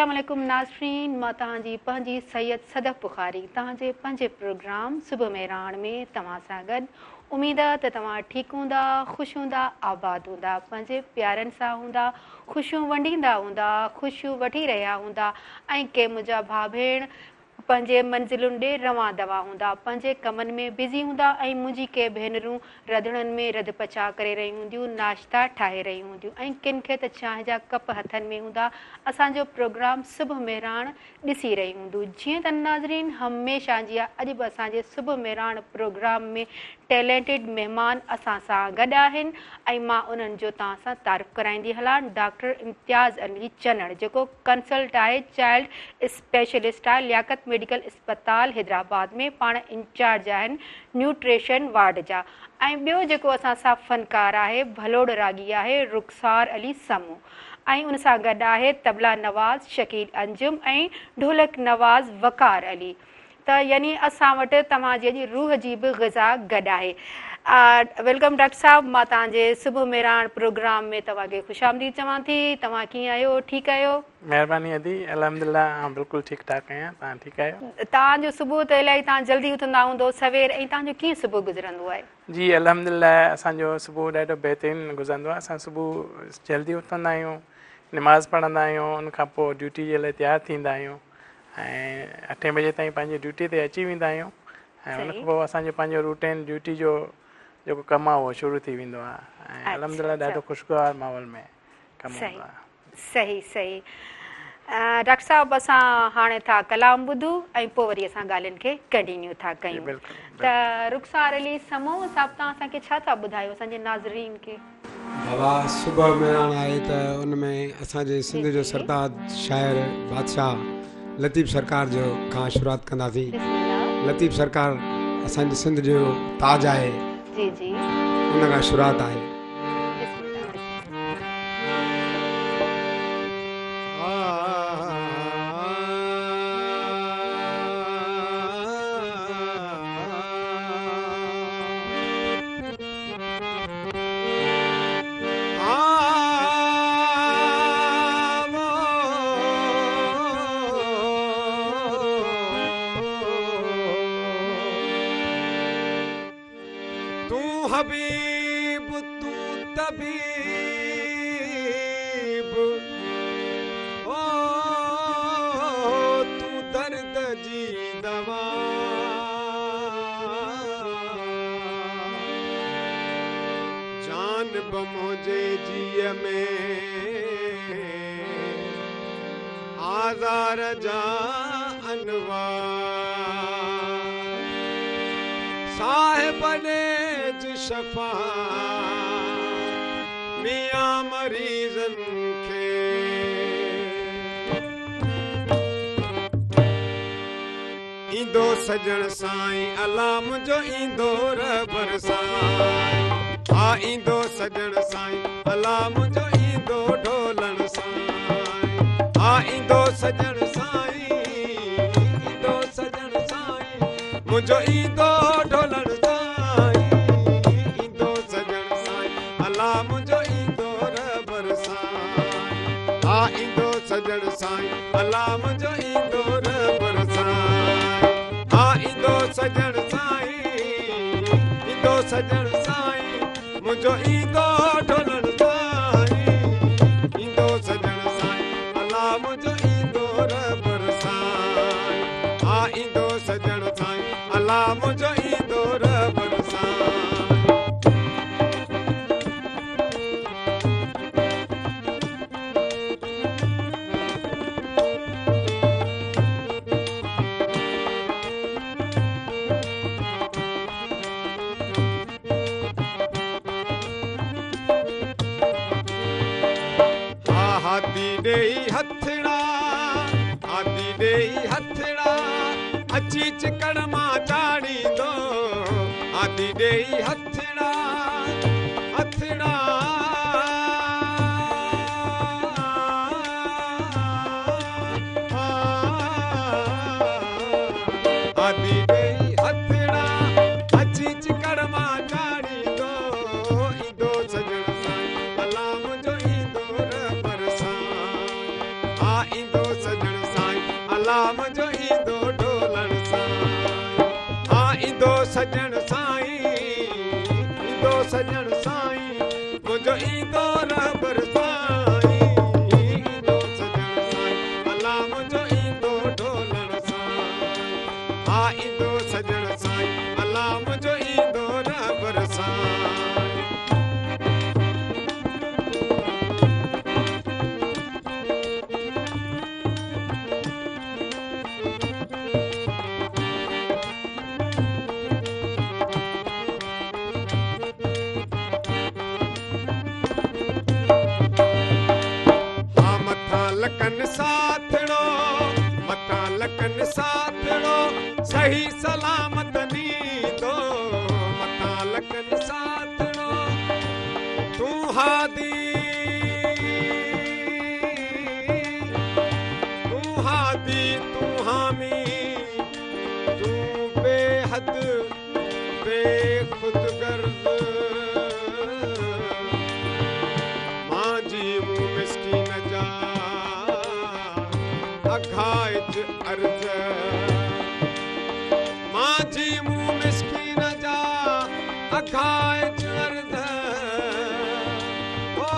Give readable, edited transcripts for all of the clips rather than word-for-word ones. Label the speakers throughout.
Speaker 1: السلام عليڪم ناظرين مان توهان جي پنهنجي سيد صدف بخاري توهان جي پنهنجي پروگرام صبح مهراڻ ۾ توهان سان گڏ اميد ته توهان ٺيڪ هوندا خوش هوندا آباد هوندا پنهنجي پيارن سان هوندا خوشيون ونڊيندا هوندا خوشيون وٺي رهيا هوندا ۽ ڪي منهنجا ڀاء ڀيڻ پنهنجي منزلن ڏي روان دوان هوندا، پنهنجي ڪمن ۾ بزي هوندا ۽ منهنجي ڪي ڀينرون رڌڻن ۾ رڌ پچاء ڪري رهيون هونديون، ناشتا ٺاهي رهيون هونديون ۽ ڪن کي ته چانهه جا ڪپ هٿن ۾ هوندا، اسان جو پروگرام صبح مهراڻ ڏسي رهيون هونديون. جيئن ته ناظرين هميشه جيان اڄ به اسان جي صبح مهراڻ پروگرام ۾ ٽيلينٽيڊ مهمان اسان سان گڏ آهن ۽ مان انهن جو توهان سان تعارف ڪرائيندي هلان ڊاڪٽر امتياز علي چنڙ جيڪو ڪنسلٽ آهي چائلڊ اسپيشلسٽ آهي لياقت ميڊيڪل اسپتال حيدرآباد ۾ پاڻ انچارج آهن نيوٽريشن وارڊ جا ۽ ٻيو جيڪو اسان سان فنڪار آهي ڀلوڙ راڳي آهي رخسار علي سمون ۽ ان سان گڏ آهي طبلا نواز شڪيل انجم ۽ ڍولڪ نواز وقار علي ته يعني اسان وٽ توهان جي اڄ روح جي به غذا گڏ آهي. Welcome doctor صاحب مان توهان جي صبح مهراڻ پروگرام ۾ توهان کي خوش آمديد چوان ٿي توهان ڪيئن آهيو ٺيڪ آهيو؟
Speaker 2: مهرباني ادي الحمدلله آئون بلڪل ٺيڪ ٺاڪ آهيان توهان ٺيڪ آهيو؟
Speaker 1: توهان جو صبح ته الائي توهان جلدي اٿندا هوندو سوير ۽ توهان جو ڪيئن صبح گذرندو آهي؟
Speaker 2: جي الحمدلله اسان جو صبح ڏاڍو بهترين گذرندو آهي اسان صبح جلدي اٿندا آهيون نماز پڙهندا آهيون ان کان پوء ڊيوٽي جي لاء تيار ٿيندا آهيون ۽ اٺين بجي تائين پنهنجي ڊيوٽي تي اچي ويندا آهيون ۽ ان کان پوء اسان جو پنهنجو روٽين ڊيوٽي جو جيڪو ڪم آهي اهو شروع ٿي ويندو آهي ۽ الحمد لله ڏاڍو خوشگوار ماحول ۾ ڪم هوندو آهي.
Speaker 1: صحيح صحيح ڊاڪٽر صاحب اسان هاڻي ٿا ڪلام ٻڌون ۽ پوء وري اسان ڳالهين کي ڪنٽينيو ٿا ڪيون ته رخسار علي سمون صاحب توهان اسان کي ڇا ٿا ٻڌايو اسان جي ناظرين کي.
Speaker 3: بابا صبح مهراڻ آهي ته ان ۾ اسان جي سنڌ جو سرتاج شاعر بادشاهه لطيف سرڪار جو کان شروعات ڪنداسين لطيف سرڪار اسان جي سنڌ جو تاج آهي
Speaker 1: جي جي
Speaker 3: ان کان شروعات آهي. تون حبيب تون طبيب او تون درد جي دوا. جان به منهنجي جيء ۾، آزار جا انواع. صاحب ڏيج شفا، ميان مريضن کي. ايندو سڄڻ سائين الا منهنجو ايندو رهبر سائين ها ايندو سڄڻ سائين الا منهنجو ايندو ڍولڻ سائين ها ايندو سڄڻ سائين ايندو سڄڻ سائين منهنجو ايندو ڍولڻ سائين ايندو سڄڻ سائين الا منهنجو ايندو رهبر سائين ها ايندو سڄڻ سائين الا منهنجو ايندو رهبر سائين ها ايندو سڄڻ سائين ايندو سڄڻ سائين منهنجو ايندو ڍولڻ سائين ايندو سڄڻ سائين الا منهنجو ايندو رهبر سائين ها ايندو سڄڻ سائين الا منهنجو ايندو رهبر سائين. ها هادي ڏيئي هٿڙا هادي ڏيئي هٿڙا اچي چڪڙ مان چاڙهيندو هادي ڏيئي هٿڙا هٿڙا هادي ڏيئي هٿڙا اچي چڪڙ مان چاڙهيندو ايندو سڄڻ سائين الا منهنجو ايندو رهبر سائين ها ايندو سڄڻ. ها ايندو سڄڻ سائين الا منهنجو ايندو رهبر سائين. ها مٿان لڪن ساٿڙو مٿان لڪن ساٿڙو صحيح سلامت نيندو مٿان لڪن ساٿڙو تون هادي تون هادي تون حامي تون بيحد بي خود غرض مانجهي مون مسڪين جا اگهائج عرض مانجهي مون مسڪين جا اگهائج عرض او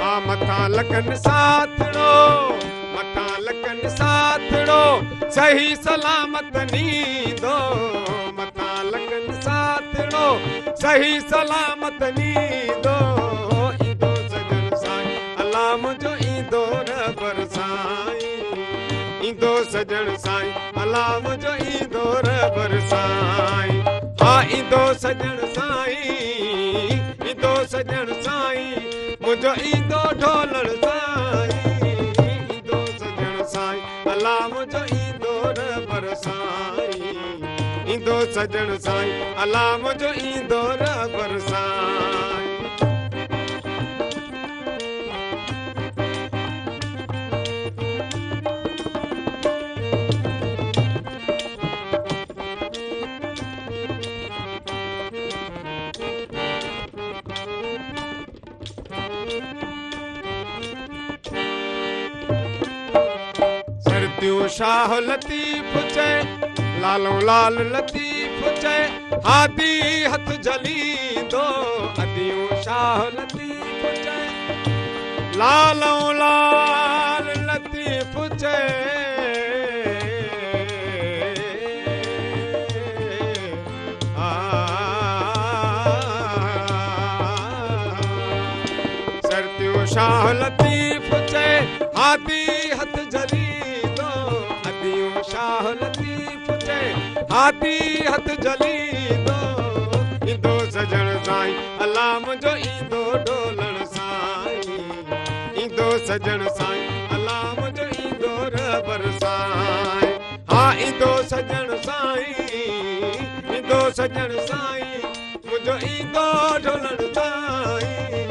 Speaker 3: ها مٿان لڪن ساٿڙو مٿان لڪن ساٿڙو صحيح سلامت نيندو مٿان لڪن ساٿڙو صحيح سلامت نيندو ايندو سڄڻ سائين الا منهنجو ايندو رهبر سائين ايندو سڄڻ سائين الا منهنجو ايندو رهبر سائين ها ايندو سڄڻ سائين ايندو سڄڻ سائين منهنجو ايندو ڍولڻ سائين ايندو سڄڻ سائين الا منهنجو ايندو رهبر سائين ايندو سڄڻ سائين الا منهنجو ايندو رهبر سائين. سرتيون شاهه لطيف چئي لالو لال لطيف چئي هادي هٿ جهليندو اديون شاهه لطيف چئي لالو لال لطيف چئي سرتيون شاهه لطيف چئي هادي هٿ جهليندو اديون شاهه لطيف چئي هادي هٿ جهليندو ايندو سڄڻ سائين الا منهنجو ايندو ڍولڻ سائين ايندو سڄڻ سائين الا منهنجو ايندو رهبر سائين ها ايندو سڄڻ سائين ايندو سڄڻ سائين منهنجو ايندو ڍولڻ سائين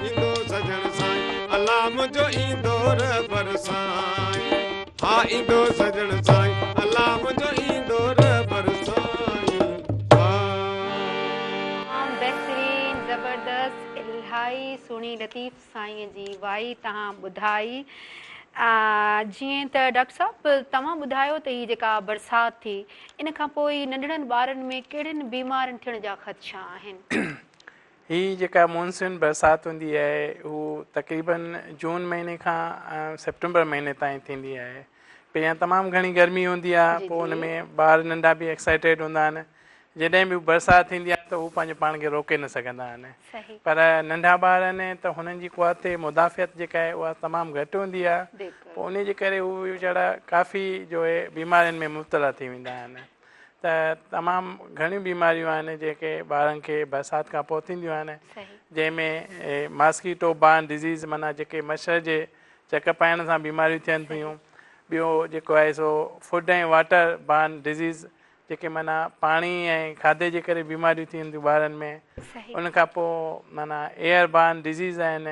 Speaker 3: ايندو سڄڻ سائين الا منهنجو ايندو رهبر سائين ها ايندو سڄڻ سائين الا منهنجو ايندو رهبر سائين ها.
Speaker 1: تمام بهترين زبردست الاهي سهڻي لطيف سائين جي وائي توهان ٻڌائي جيئن ته ڊاڪٽر صاحب توهان ٻڌايو ته هي جيڪا برسات ٿي ان کان پوء ننڍڙن ٻارن ۾ ڪهڙين بيمارين ٿيڻ جا خدشا آهن؟
Speaker 2: هي جيڪا مونسون برسات هوندي آهي هو تقريبن جون مهيني کان سيپٽمبر مهيني تائين ٿيندي آهي. پهريان تمام گهڻي گرمي هوندي آهي پوء ان ۾ ٻار ننڍا به ايڪسائيٽيڊ هوندا آهن جڏهن به برسات ٿيندي آهي ته هو پنهنجو پاڻ کي روڪي نه سگهندا آهن پر ننڍا ٻار آهن ته هنن جي قوت مدافعت جيڪا آهي اها تمام گهٽ هوندي آهي پوء ان جي ڪري هو ويچارا ڪافي جو اهي بيمارين ۾ مبتلا ٿي ويندا آهن ته تمام گهڻيون بيماريون آهن جيڪي ٻارن کي برسات کان پوء ٿينديون آهن جنهن ۾ ماسڪيٽو بارن ڊزيز معنيٰ جيڪي مڇر جي چڪ پائڻ سان بيماريون ٿين ٿيون ٻيو جيڪو آهي سو فوڊ ۽ واٽر بارن ڊزيز جيڪي معنيٰ پاڻي ۽ کاڌي جي ڪري بيماريون ٿين ٿيون ٻارن ۾ ان کان پوء معنيٰ ايئر بارن ڊزيز آهن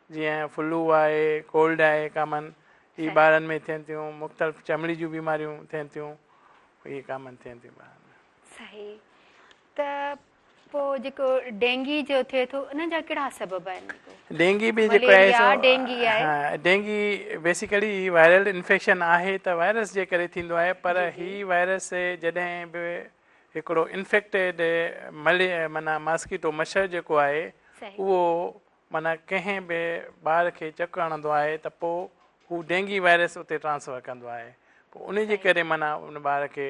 Speaker 2: جيئن فلو آهي ڪولڊ آهي ڪامن هي ٻارن ۾ ٿين ٿيون مختلف چمڙي جون بيماريون ٿين ٿيون اهي ڪامن ٿين ٿيون ٻارن ۾.
Speaker 1: صحيح ته پوء جيڪو ڊينگي جو ٿئي ٿو ان جا ڪهڙا سبب آهن؟
Speaker 2: ڊينگي به جيڪو آهي سو ڊينگي آهي ڊينگي بيسيڪلي هي وائرل انفيڪشن آهي ته وائرس جي ڪري ٿيندو آهي پر هي وائرس جڏهن به هڪڙو انفيڪٽيڊ ملي معنيٰ ماسڪيٽو مڇر جيڪو آهي اهو معنيٰ ڪنهن به ٻار کي چڪ هڻندو آهي ته پوء هو ڊينگي وائرس اتي ٽرانسفر ڪندو آهي پوء ان جي ڪري معنيٰ ان ٻار کي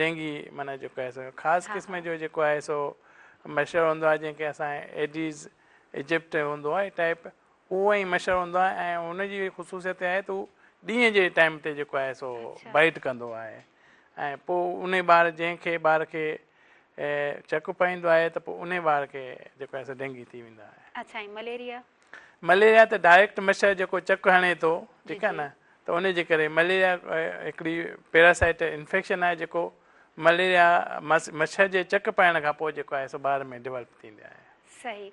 Speaker 2: ڊينگي معنيٰ جيڪو آهي سو خاص قسم جو جيڪو آهي سو مڇر هوندو آهي جنهن کي اسان ايڊيز ايجپٽ هوندو آهي ٽائپ اهو ۽ مڇر هوندو آهي ۽ ان جي خصوصيت آهي ته هو ڏينهن جي ٽائيم تي جيڪو آهي سو بائيٽ ڪندو آهي ۽ پوء ان ٻار جنهن کي ٻار کي چڪ پائيندو آهي ته پوء ان ٻار کي جيڪو آهي سو ڊينگي ٿي ويندو آهي.
Speaker 1: اڇا ۽ مليريا؟
Speaker 2: مليريا ته ڊائريڪٽ مڇر جيڪو چڪ هڻي ٿو ٺيڪ آهي نه ته ان جي ڪري مليريا هڪڙي پيراسائيٽ انفيڪشن آهي جيڪو مليريا مڇر جي چڪ پائڻ کان پوء جيڪو آهي سو ٻار ۾ ڊولپ ٿيندي آهي.
Speaker 1: صحيح.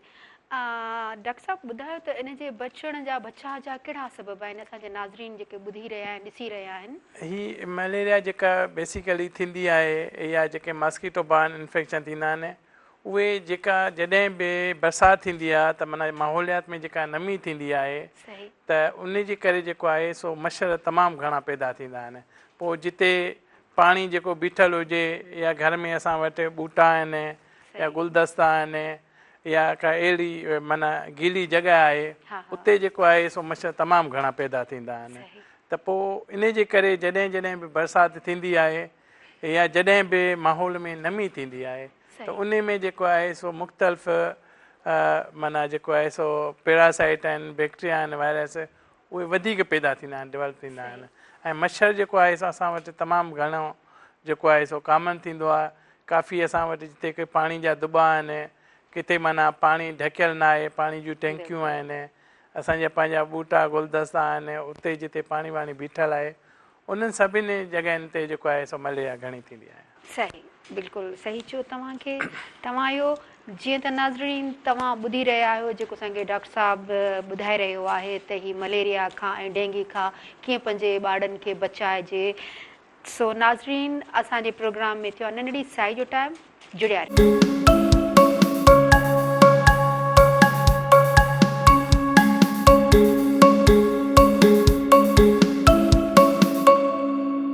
Speaker 1: ڊاڪٽر صاحب ٻڌايو ته ان جي بچڻ جا بچاء جا ڪهڙا سبب آهن اسان جا ناظرين جيڪي ٻڌي رهيا آهن ڏسي رهيا آهن.
Speaker 2: هي مليريا جيڪا بيسيڪلي ٿيندي آهي يا جيڪي ماسڪيٽو بارن انفيڪشن ٿيندا آهن اهي جيڪا جڏهن به برسات ٿيندي آهي ته معنيٰ ماحوليات ۾ جيڪا نمي ٿيندي آهي ته ان جي ڪري جيڪو آهي سو مڇر تمام گهڻا پيدا ٿيندا آهن پوء جتي پاڻي جيڪو بيٺل هجي يا گهر ۾ اسان وٽ ٻوٽا آهن يا گلدستا آهن يا ڪا اهڙي معنيٰ گيلي جڳهه آهي اتي جيڪو آهي سو مڇر تمام گهڻا پيدا ٿيندا آهن ته پوء ان جي ڪري جڏهن جڏهن به برسات ٿيندي آهي يا جڏهن به ماحول ۾ نمي ٿيندي آهي ته ان ۾ جيڪو آهي سو مختلف معنيٰ جيڪو آهي سو پيراسائيٽ آهن بيڪٽريا آهن وائرس اهي وڌيڪ پيدا ٿيندا آهن ڊولپ ٿيندا آهن ۽ مڇر جيڪو آهي سو اسان وٽ تمام گهڻو جيڪو آهي سو ڪامن ٿيندو آهي ڪافي اسان وٽ جتي ڪي پاڻي جا دٻا آهن ڪٿي معنيٰ پاڻي ڍڪيل نه آهي پاڻي جون ٽينڪيون آهن اسان جا پنهنجا ٻوٽا گلدستا آهن اتي جتي پاڻي واڻي بيٺل آهي انهن سڀني جڳهين تي جيڪو آهي سو مليريا گهڻي ٿيندي آهي.
Speaker 1: صحيح بلڪل صحيح چيو توهان کي توهان اهو جيئن ته ناظرين توهان ٻڌي رهيا آهيو جيڪو اسان کي ڊاڪٽر صاحب ٻڌائي رهيو آهي ته هي مليريا کان ۽ ڊينگي کان ڪيئن پنهنجي ٻارڙن کي بچائجي سو ناظرين اسان جي پروگرام ۾ ٿيو آهي ننڍڙي سائي جو ٽائيم جڙيا رهو.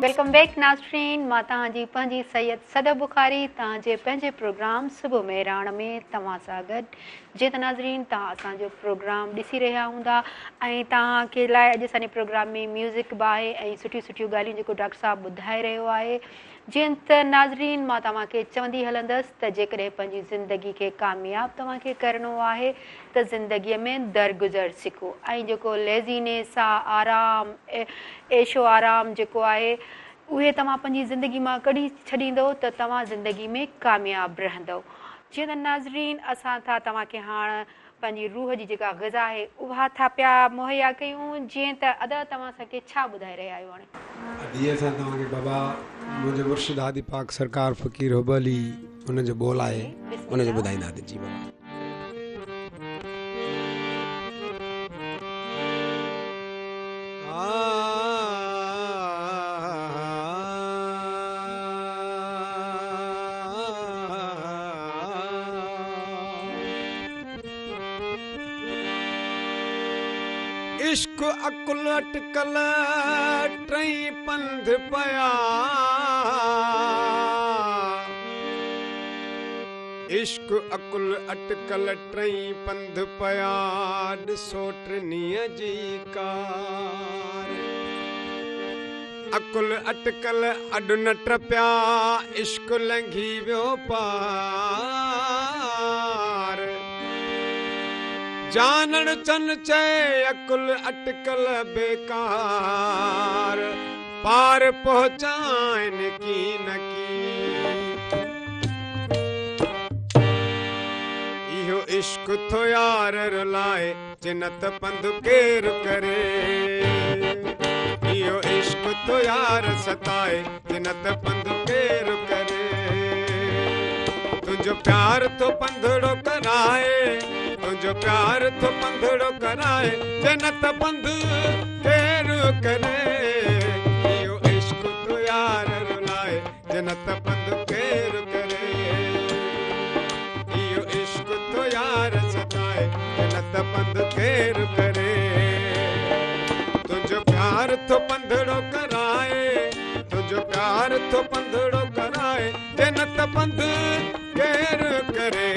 Speaker 1: Welcome back ناظرين مان توهان جي پنهنجي سيد صدف بخاري توهان جي پنهنجي پروگرام صبح مهراڻ ۾ توهان سان گڏ جيئن ته ناظرين توهان اسان جو پروگرام ڏسي رهيا هوندا ۽ توهان کي لاء اڄ اسان جي پروگرام ۾ ميوزڪ به آهي ۽ سٺيون سٺيون ڳالهيون جيڪو ڊاڪٽر صاحب ٻڌائي رهيو آهي جيئن ته ناظرين مان توهان کي چوندي هلندس ته جيڪڏهن پنهنجي زندگي کي ڪامياب توهان کي ڪرڻو آهي ته زندگي ۾ درگذر سکو ۽ جيڪو ليزينيس آ آرام عيش و آرام جيڪو آهي اهي توهان پنهنجي زندگي مان ڪڍي ڇڏيندو ته توهان زندگي ۾ ڪامياب رهندو. جيئن ته ناظرين اسان ٿا توهان کي هاڻ پنهنجي روح جي جيڪا غذا آهي اها ٿا پيا مهيا ڪيون جيئن ته ادا توهان اسان کي ڇا ٻڌائي رهيا آهيو هاڻي.
Speaker 3: ادي اسان توهان کي بابا منهنجي مرشد هادي پاڪ سرڪار فقير حب علي ان جو ٻول آهي ان جو ٻڌائينداسين جي بابا. عشق عقل اٽڪل ٽئي پنڌ پيا عشق عقل اٽڪل ٽئي پنڌ پيا ڏسو ٽنهي جي ڪار عقل اٽڪل اڏ نه ٽپيا، عشق لنگهي ويو پار. جانڻ چن چئي عقل اٽڪل بيڪار، پار پهچائين ڪينڪي. اهو عشق ٿو يار رلائي. چي نه ته پنڌ ڪير ڪري. اهو عشق ٿو يار ستائي چي نه ته پنڌ ڪير ڪري. تنهنجو پيار ٿو پنڌڙو ڪرائي تنهنجو پيار ٿو پنڌڙو ڪرائي چي نه ته پنڌ ڪير ڪري. اهو عشق ٿو يار رلائي چي نه ته پنڌ ڪير ڪري. اهو عشق ٿو يار ستائي چي نه ته پنڌ ڪير ڪري. تنهنجو پيار ٿو پنڌڙو ڪرائي تنهنجو پيار ٿو پنڌڙو ڪرائي چي نه ته پنڌ ڪير ڪري.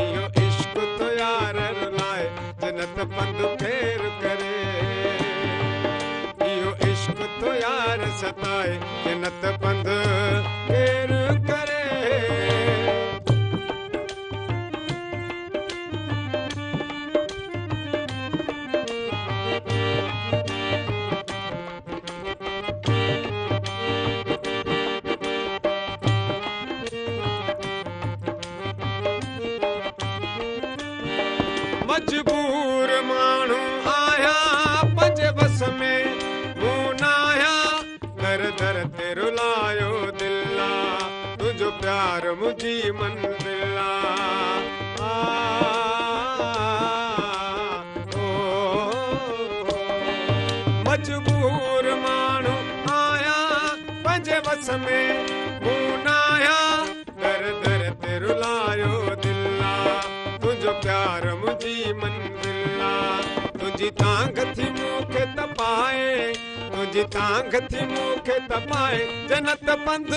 Speaker 3: اهو عشق ٿو يار رلائي. ڪير ڪري؟ اهو عشق ٿو يار ستائي، جنت پنڌ ڪير ڪري؟ مجبور ماڻهو آهيان، پنهنجي وس ۾ مون نه آهيان. در در تي رلايو دل آ، تنهنجو پيار منهنجي منزل آ. مجبور ماڻهو آهيان، پنهنجي وس ۾ مون نه آهيان. در در تي رلايو دل آ، تنهنجو پيار منهنجي منزل آ. تنهنجي تانگهه ٿي مون کي تپائي، تنهنجي تانگهه ٿي مون کي تپائي، جنت پنڌ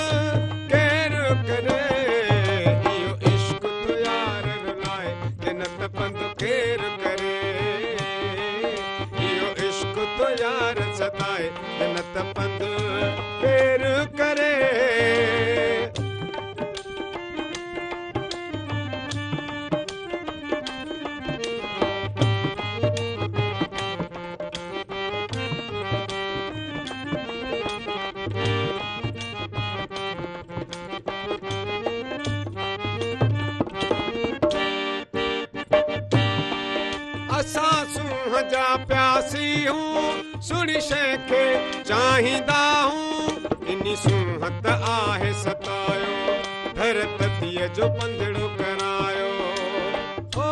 Speaker 3: ڪير ڪري؟ اهو عشق ٿو يار رلائي، جنت پنڌ ڪير ڪري؟ اهو عشق ٿو يار ستائي، جنت پنڌ ڪير ڪري؟ اسان سونهن جا پياسي هون، سهڻي شيءِ کي چاهيندا هون. ان سونهن ته آهي ستايو، در تتيءَ جو پنڌڙو ڪرايو. او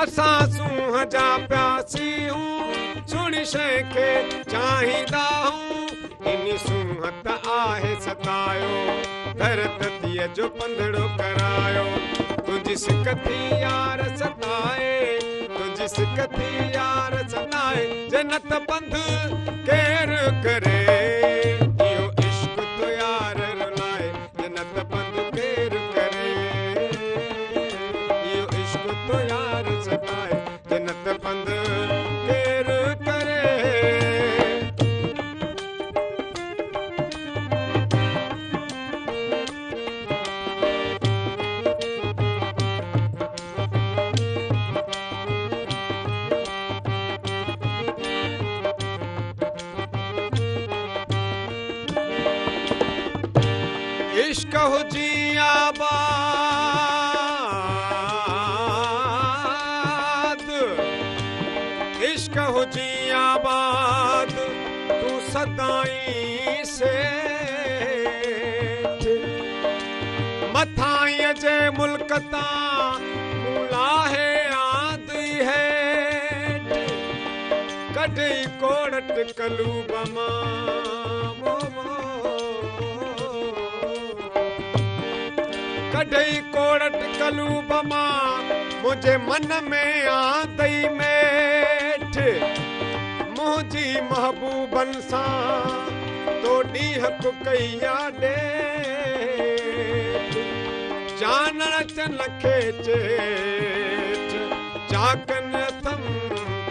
Speaker 3: اسان سونهن جا پياسي هون، سهڻي شيءِ کي چاهيندا هون. ان سونهن ته آهي ستايو، در تتيءَ جو پنڌڙو ڪرايو. تنهنجي سڪ ٿي يار ستائي، تنهنجي سڪ ٿي يار ستائي، جنت پنڌ ڪير ڪري؟ اهو عشق ٿو يار رلائي، جنت پنڌ ڪير ڪري؟ اهو عشق ٿو يار ستائي، جنت پنڌ ڪير ڪري؟ عشق هجي آباد، عشق هجي آباد، تون سدائين سيٺ. مٿائيءَ جي ملڪ تان مون لاهي آندي هيٺ. ڪڍي ڪوڙٽ قلوب مان، ڪڍي ڪوڙٽ قلوب مان، منهنجي من ۾ آندئي ميٺ. منهنجي محبوبن سان تو ڏينهن ڪئي آ ڏيٺ. جانڻ چن کي چيٺ، چاڪن اٿم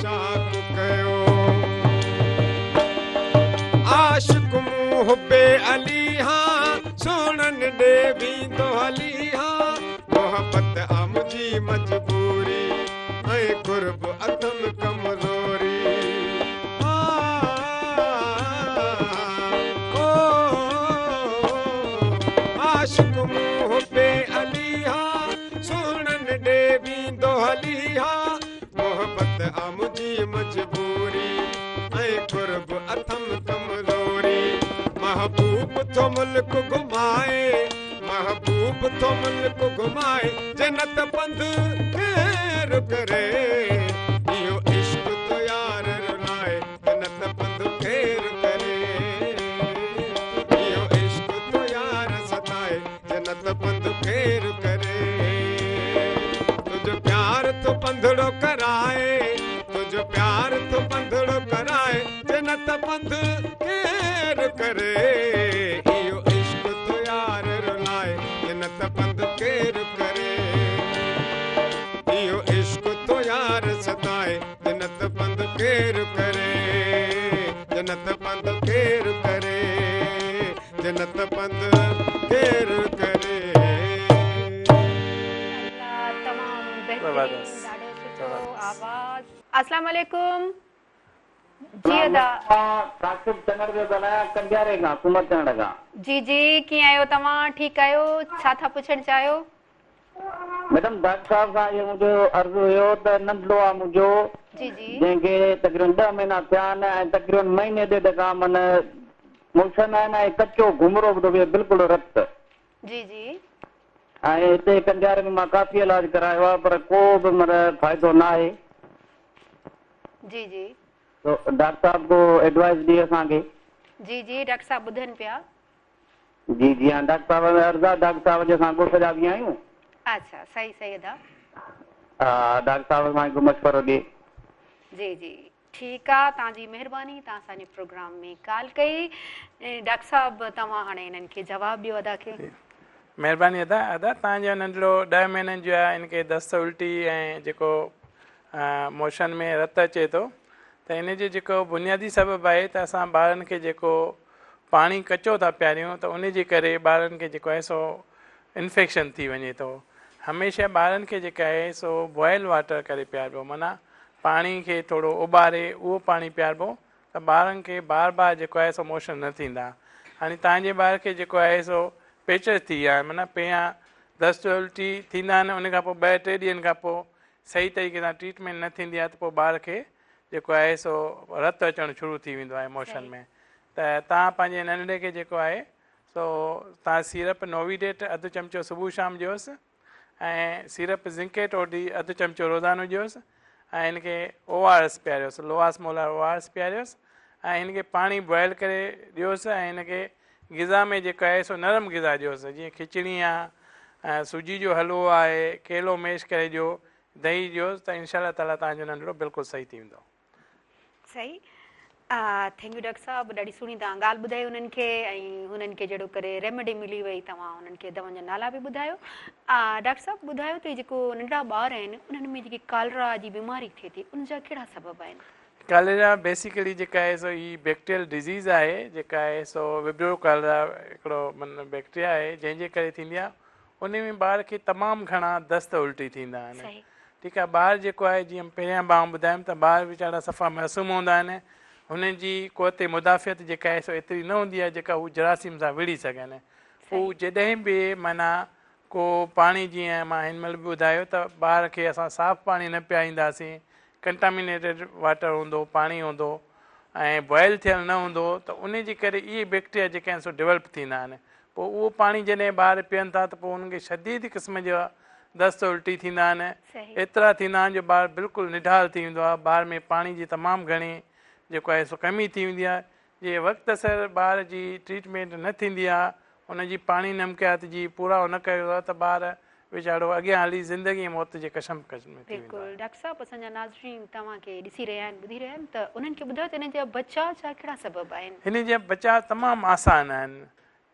Speaker 3: چاڪ ڪيو. عاشق مون حب علي ها، سهڻن ڏي ويندو هلي ها. محبت آ منهنجي مجبوري ۽ قرب اٿم ڪمزوري. او عاشق مون حب علي ها، سهڻن ڏي ويندو هلي ها. محبت آ منهنجي مجبوري ۽ قرب اٿم ڪمزوري. محبوب ٿو ملڪ گهمائي، محبوب ٿو ملڪ گهمائي، جنت پنڌ ڪير ڪري؟ اهو عشق ٿو يار رلائي، جنت پنڌ ڪير ڪري؟ اهو عشق ٿو يار ستائي، جنت پنڌ ڪير ڪري؟ تنهنجو پيار ٿو پنڌڙو ڪرائي، تنهنجو پيار ٿو پنڌڙو ڪرائي، جنت پنڌ ڪير ڪري؟ اهو عشق ٿو يار رلائي، جنت پنڌ ڪير ڪري؟ ڪير ڪري جنت پنڌ ڪير ڪري جنت پنڌ ڪير ڪري.
Speaker 1: الله تمام بهترين ڏاڍو سٺو آواز. اسلام عليڪم جي ادا.
Speaker 4: مان ثاقب چنڙ پيو ڳالهايان ڪنڊياري کان سومر چنڙ کان.
Speaker 1: جي جي ڪيئن آهيو توهان ٺيڪ آهيو ڇا ٿا پڇڻ چاهيو.
Speaker 4: ميڊم ڊاڪٽر صاحب سان اهو منهنجو عرض هيو ته ننڍڙو آ منهنجو
Speaker 1: جي جي.
Speaker 4: جنهن کي تقريبن ڏهه مهينا ٿيا آهن ۽ تقريبن مهيني ڏيڍ کان من موشن آهن ۽ ڪچو گهمرو به ٿو بيهي بلڪل رت.
Speaker 1: جي جي.
Speaker 4: ۽ هتي ڪنڊياري ۾ مان ڪافي علاج ڪرايو آ پر ڪو به من فائدو ناهي.
Speaker 1: جي جي.
Speaker 4: تو ڊاڪٽر صاحب ڪو ايڊوائس ڏي اسان کي.
Speaker 1: جي جي ڊاڪٽر صاحب ٻڌن پيا.
Speaker 4: جي جي ها ڊاڪٽر صاحب کي عرض آ ڊاڪٽر صاحب جي اسان ڳوٺ جا به آهيون.
Speaker 1: اڇا صحيح صحيح ادا.
Speaker 4: ها ڊاڪٽر صاحب اسان کي ڪو مشورو ڏي.
Speaker 1: جي جي ٺيڪ آ توهان جي مهرباني توهان اسان جي پروگرام ۾ ڪال ڪئي ڊاڪٽر صاحب توهان هاڻي هنن کي جواب ڏيو ادا کي.
Speaker 2: مهرباني ادا ادا توهان جو ننڍڙو ڏهه مهينن جو آهي ان کي دست الٽي ۽ جيڪو موشن ۾ رت اچي ٿو ته ان جو جيڪو بنيادي سبب آهي ته اسان ٻارن کي جيڪو پاڻي ڪچو ٿا پياريون ته ان جي ڪري ٻارن کي جيڪو آهي سو انفيڪشن ٿي وڃي ٿو هميشه ٻارن کي جيڪا آهي سو بوائل واٽر ڪري پياربو معنيٰ پاڻي کي ٿورو اٻاري اهو پاڻي پياربو ته ٻارن کي بار بار جيڪو آهي سو موشن نه ٿيندا هاڻي توهان جي ٻار کي جيڪو آهي سو پيچش ٿي ويا آهن معنيٰ پهريان دست الٽي ٿيندا آهن ان کان پوء ٻه ٽي ڏينهن کان پوء صحيح طريقي سان ٽريٽمينٽ نه ٿيندي آهي ته پوء ٻار کي جيڪو آهي سو رت اچڻ شروع ٿي ويندو آهي موشن ۾ ته توهان پنهنجي ننڍڙي کي جيڪو آهي سو توهان سيرپ نوويڊيٽ اڌ چمچو صبح شام ڏيوس ۽ سيرپ زنڪيٽ اوڊي اڌ چمچو روزانو ڏيوس ۽ هن کي او آر ايس پياريوس لو آسمولر او آر ايس پياريوس ۽ هن کي پاڻي بوائل ڪري ڏيوس ۽ هن کي غذا ۾ جيڪو آهي سو نرم غذا ڏيوس جيئن کچڙي آ سوجي جو حلوو آهي ڪيلو ميش ڪري ڏيو دهي ڏيوس ته انشاء الله تعالي توهان جو ننڍڙو بلڪل صحيح ٿي ويندو.
Speaker 1: صحيح thank you doctor صاحب ڏاڍي سهڻي توهان ڳالهه ٻڌائي انهن کي ۽ هنن کي جهڙو ڪري ريميڊي ملي وئي توهان انهن کي دوائن جا نالا به ٻڌايو ڊاڪٽر صاحب ٻڌايو ته جيڪو ننڍڙا ٻار آهن انهن ۾ جيڪي ڪالرا جي بيماري ٿئي ٿي ان جا ڪهڙا سبب آهن.
Speaker 2: ڪاليرا بيسيڪلي جيڪا آهي سو هي بيڪٽيريل ڊزيز آهي جيڪا آهي سو وبريو ڪالرا هڪڙو بيڪٽيريا آهي جنهن جي ڪري ٿيندي آهي ان ۾ ٻار کي تمام گهڻا دست الٽي ٿيندا آهن ٺيڪ آهي ٻار جيڪو آهي جيئن پهريان به آئون ٻڌايم ته ٻار ويچارا صفا معصوم هوندا آهن هنن جي قوت مدافعت جيڪا آهي سو ايتري نه هوندي آهي جيڪا هو جراثيم سان وڙهي سگهن هو جڏهن به معنيٰ ڪو پاڻي جيئن مان هن مهل به ٻڌايو ته ٻار کي اسان صاف پاڻي نه پيارينداسين ڪنٽامينيٽيڊ واٽر هوندو پاڻي هوندو ۽ بوائل ٿيل نه هوندو ته ان جي ڪري اهي بيڪٽيريا جيڪي آهن سو ڊيولپ ٿيندا آهن پوء اهو پاڻي جڏهن ٻار پيئن ٿا ته پوء انهن کي شديد قسم جا دست الٽي ٿيندا آهن ايترا ٿيندا آهن جو ٻار بلڪل نڍال ٿي ويندو آهي ٻار ۾ پاڻي جي تمام گهڻي جيڪو آهي سو ڪمي ٿي ويندي آهي جي وقت سر ٻار جي ٽريٽمينٽ نه ٿيندي آهي ان جي پاڻي نمڪيات جي پورائو نه ڪيو ويندو آهي ته ٻار ويچارو اڳيان هلي زندگي ۽ موت جي ڪشمڪش ۾ ٿي ويندو
Speaker 1: بلڪل
Speaker 2: آهي.
Speaker 1: ڊاڪٽر صاحب اسان جا ناظرين توهان کي ڏسي رهيا آهن ٻڌي رهيا آهن ته انهن کي ٻڌايو ته انهن جا بچاء جا ڪهڙا سبب آهن.
Speaker 2: هن جا بچاء تمام آسان آهن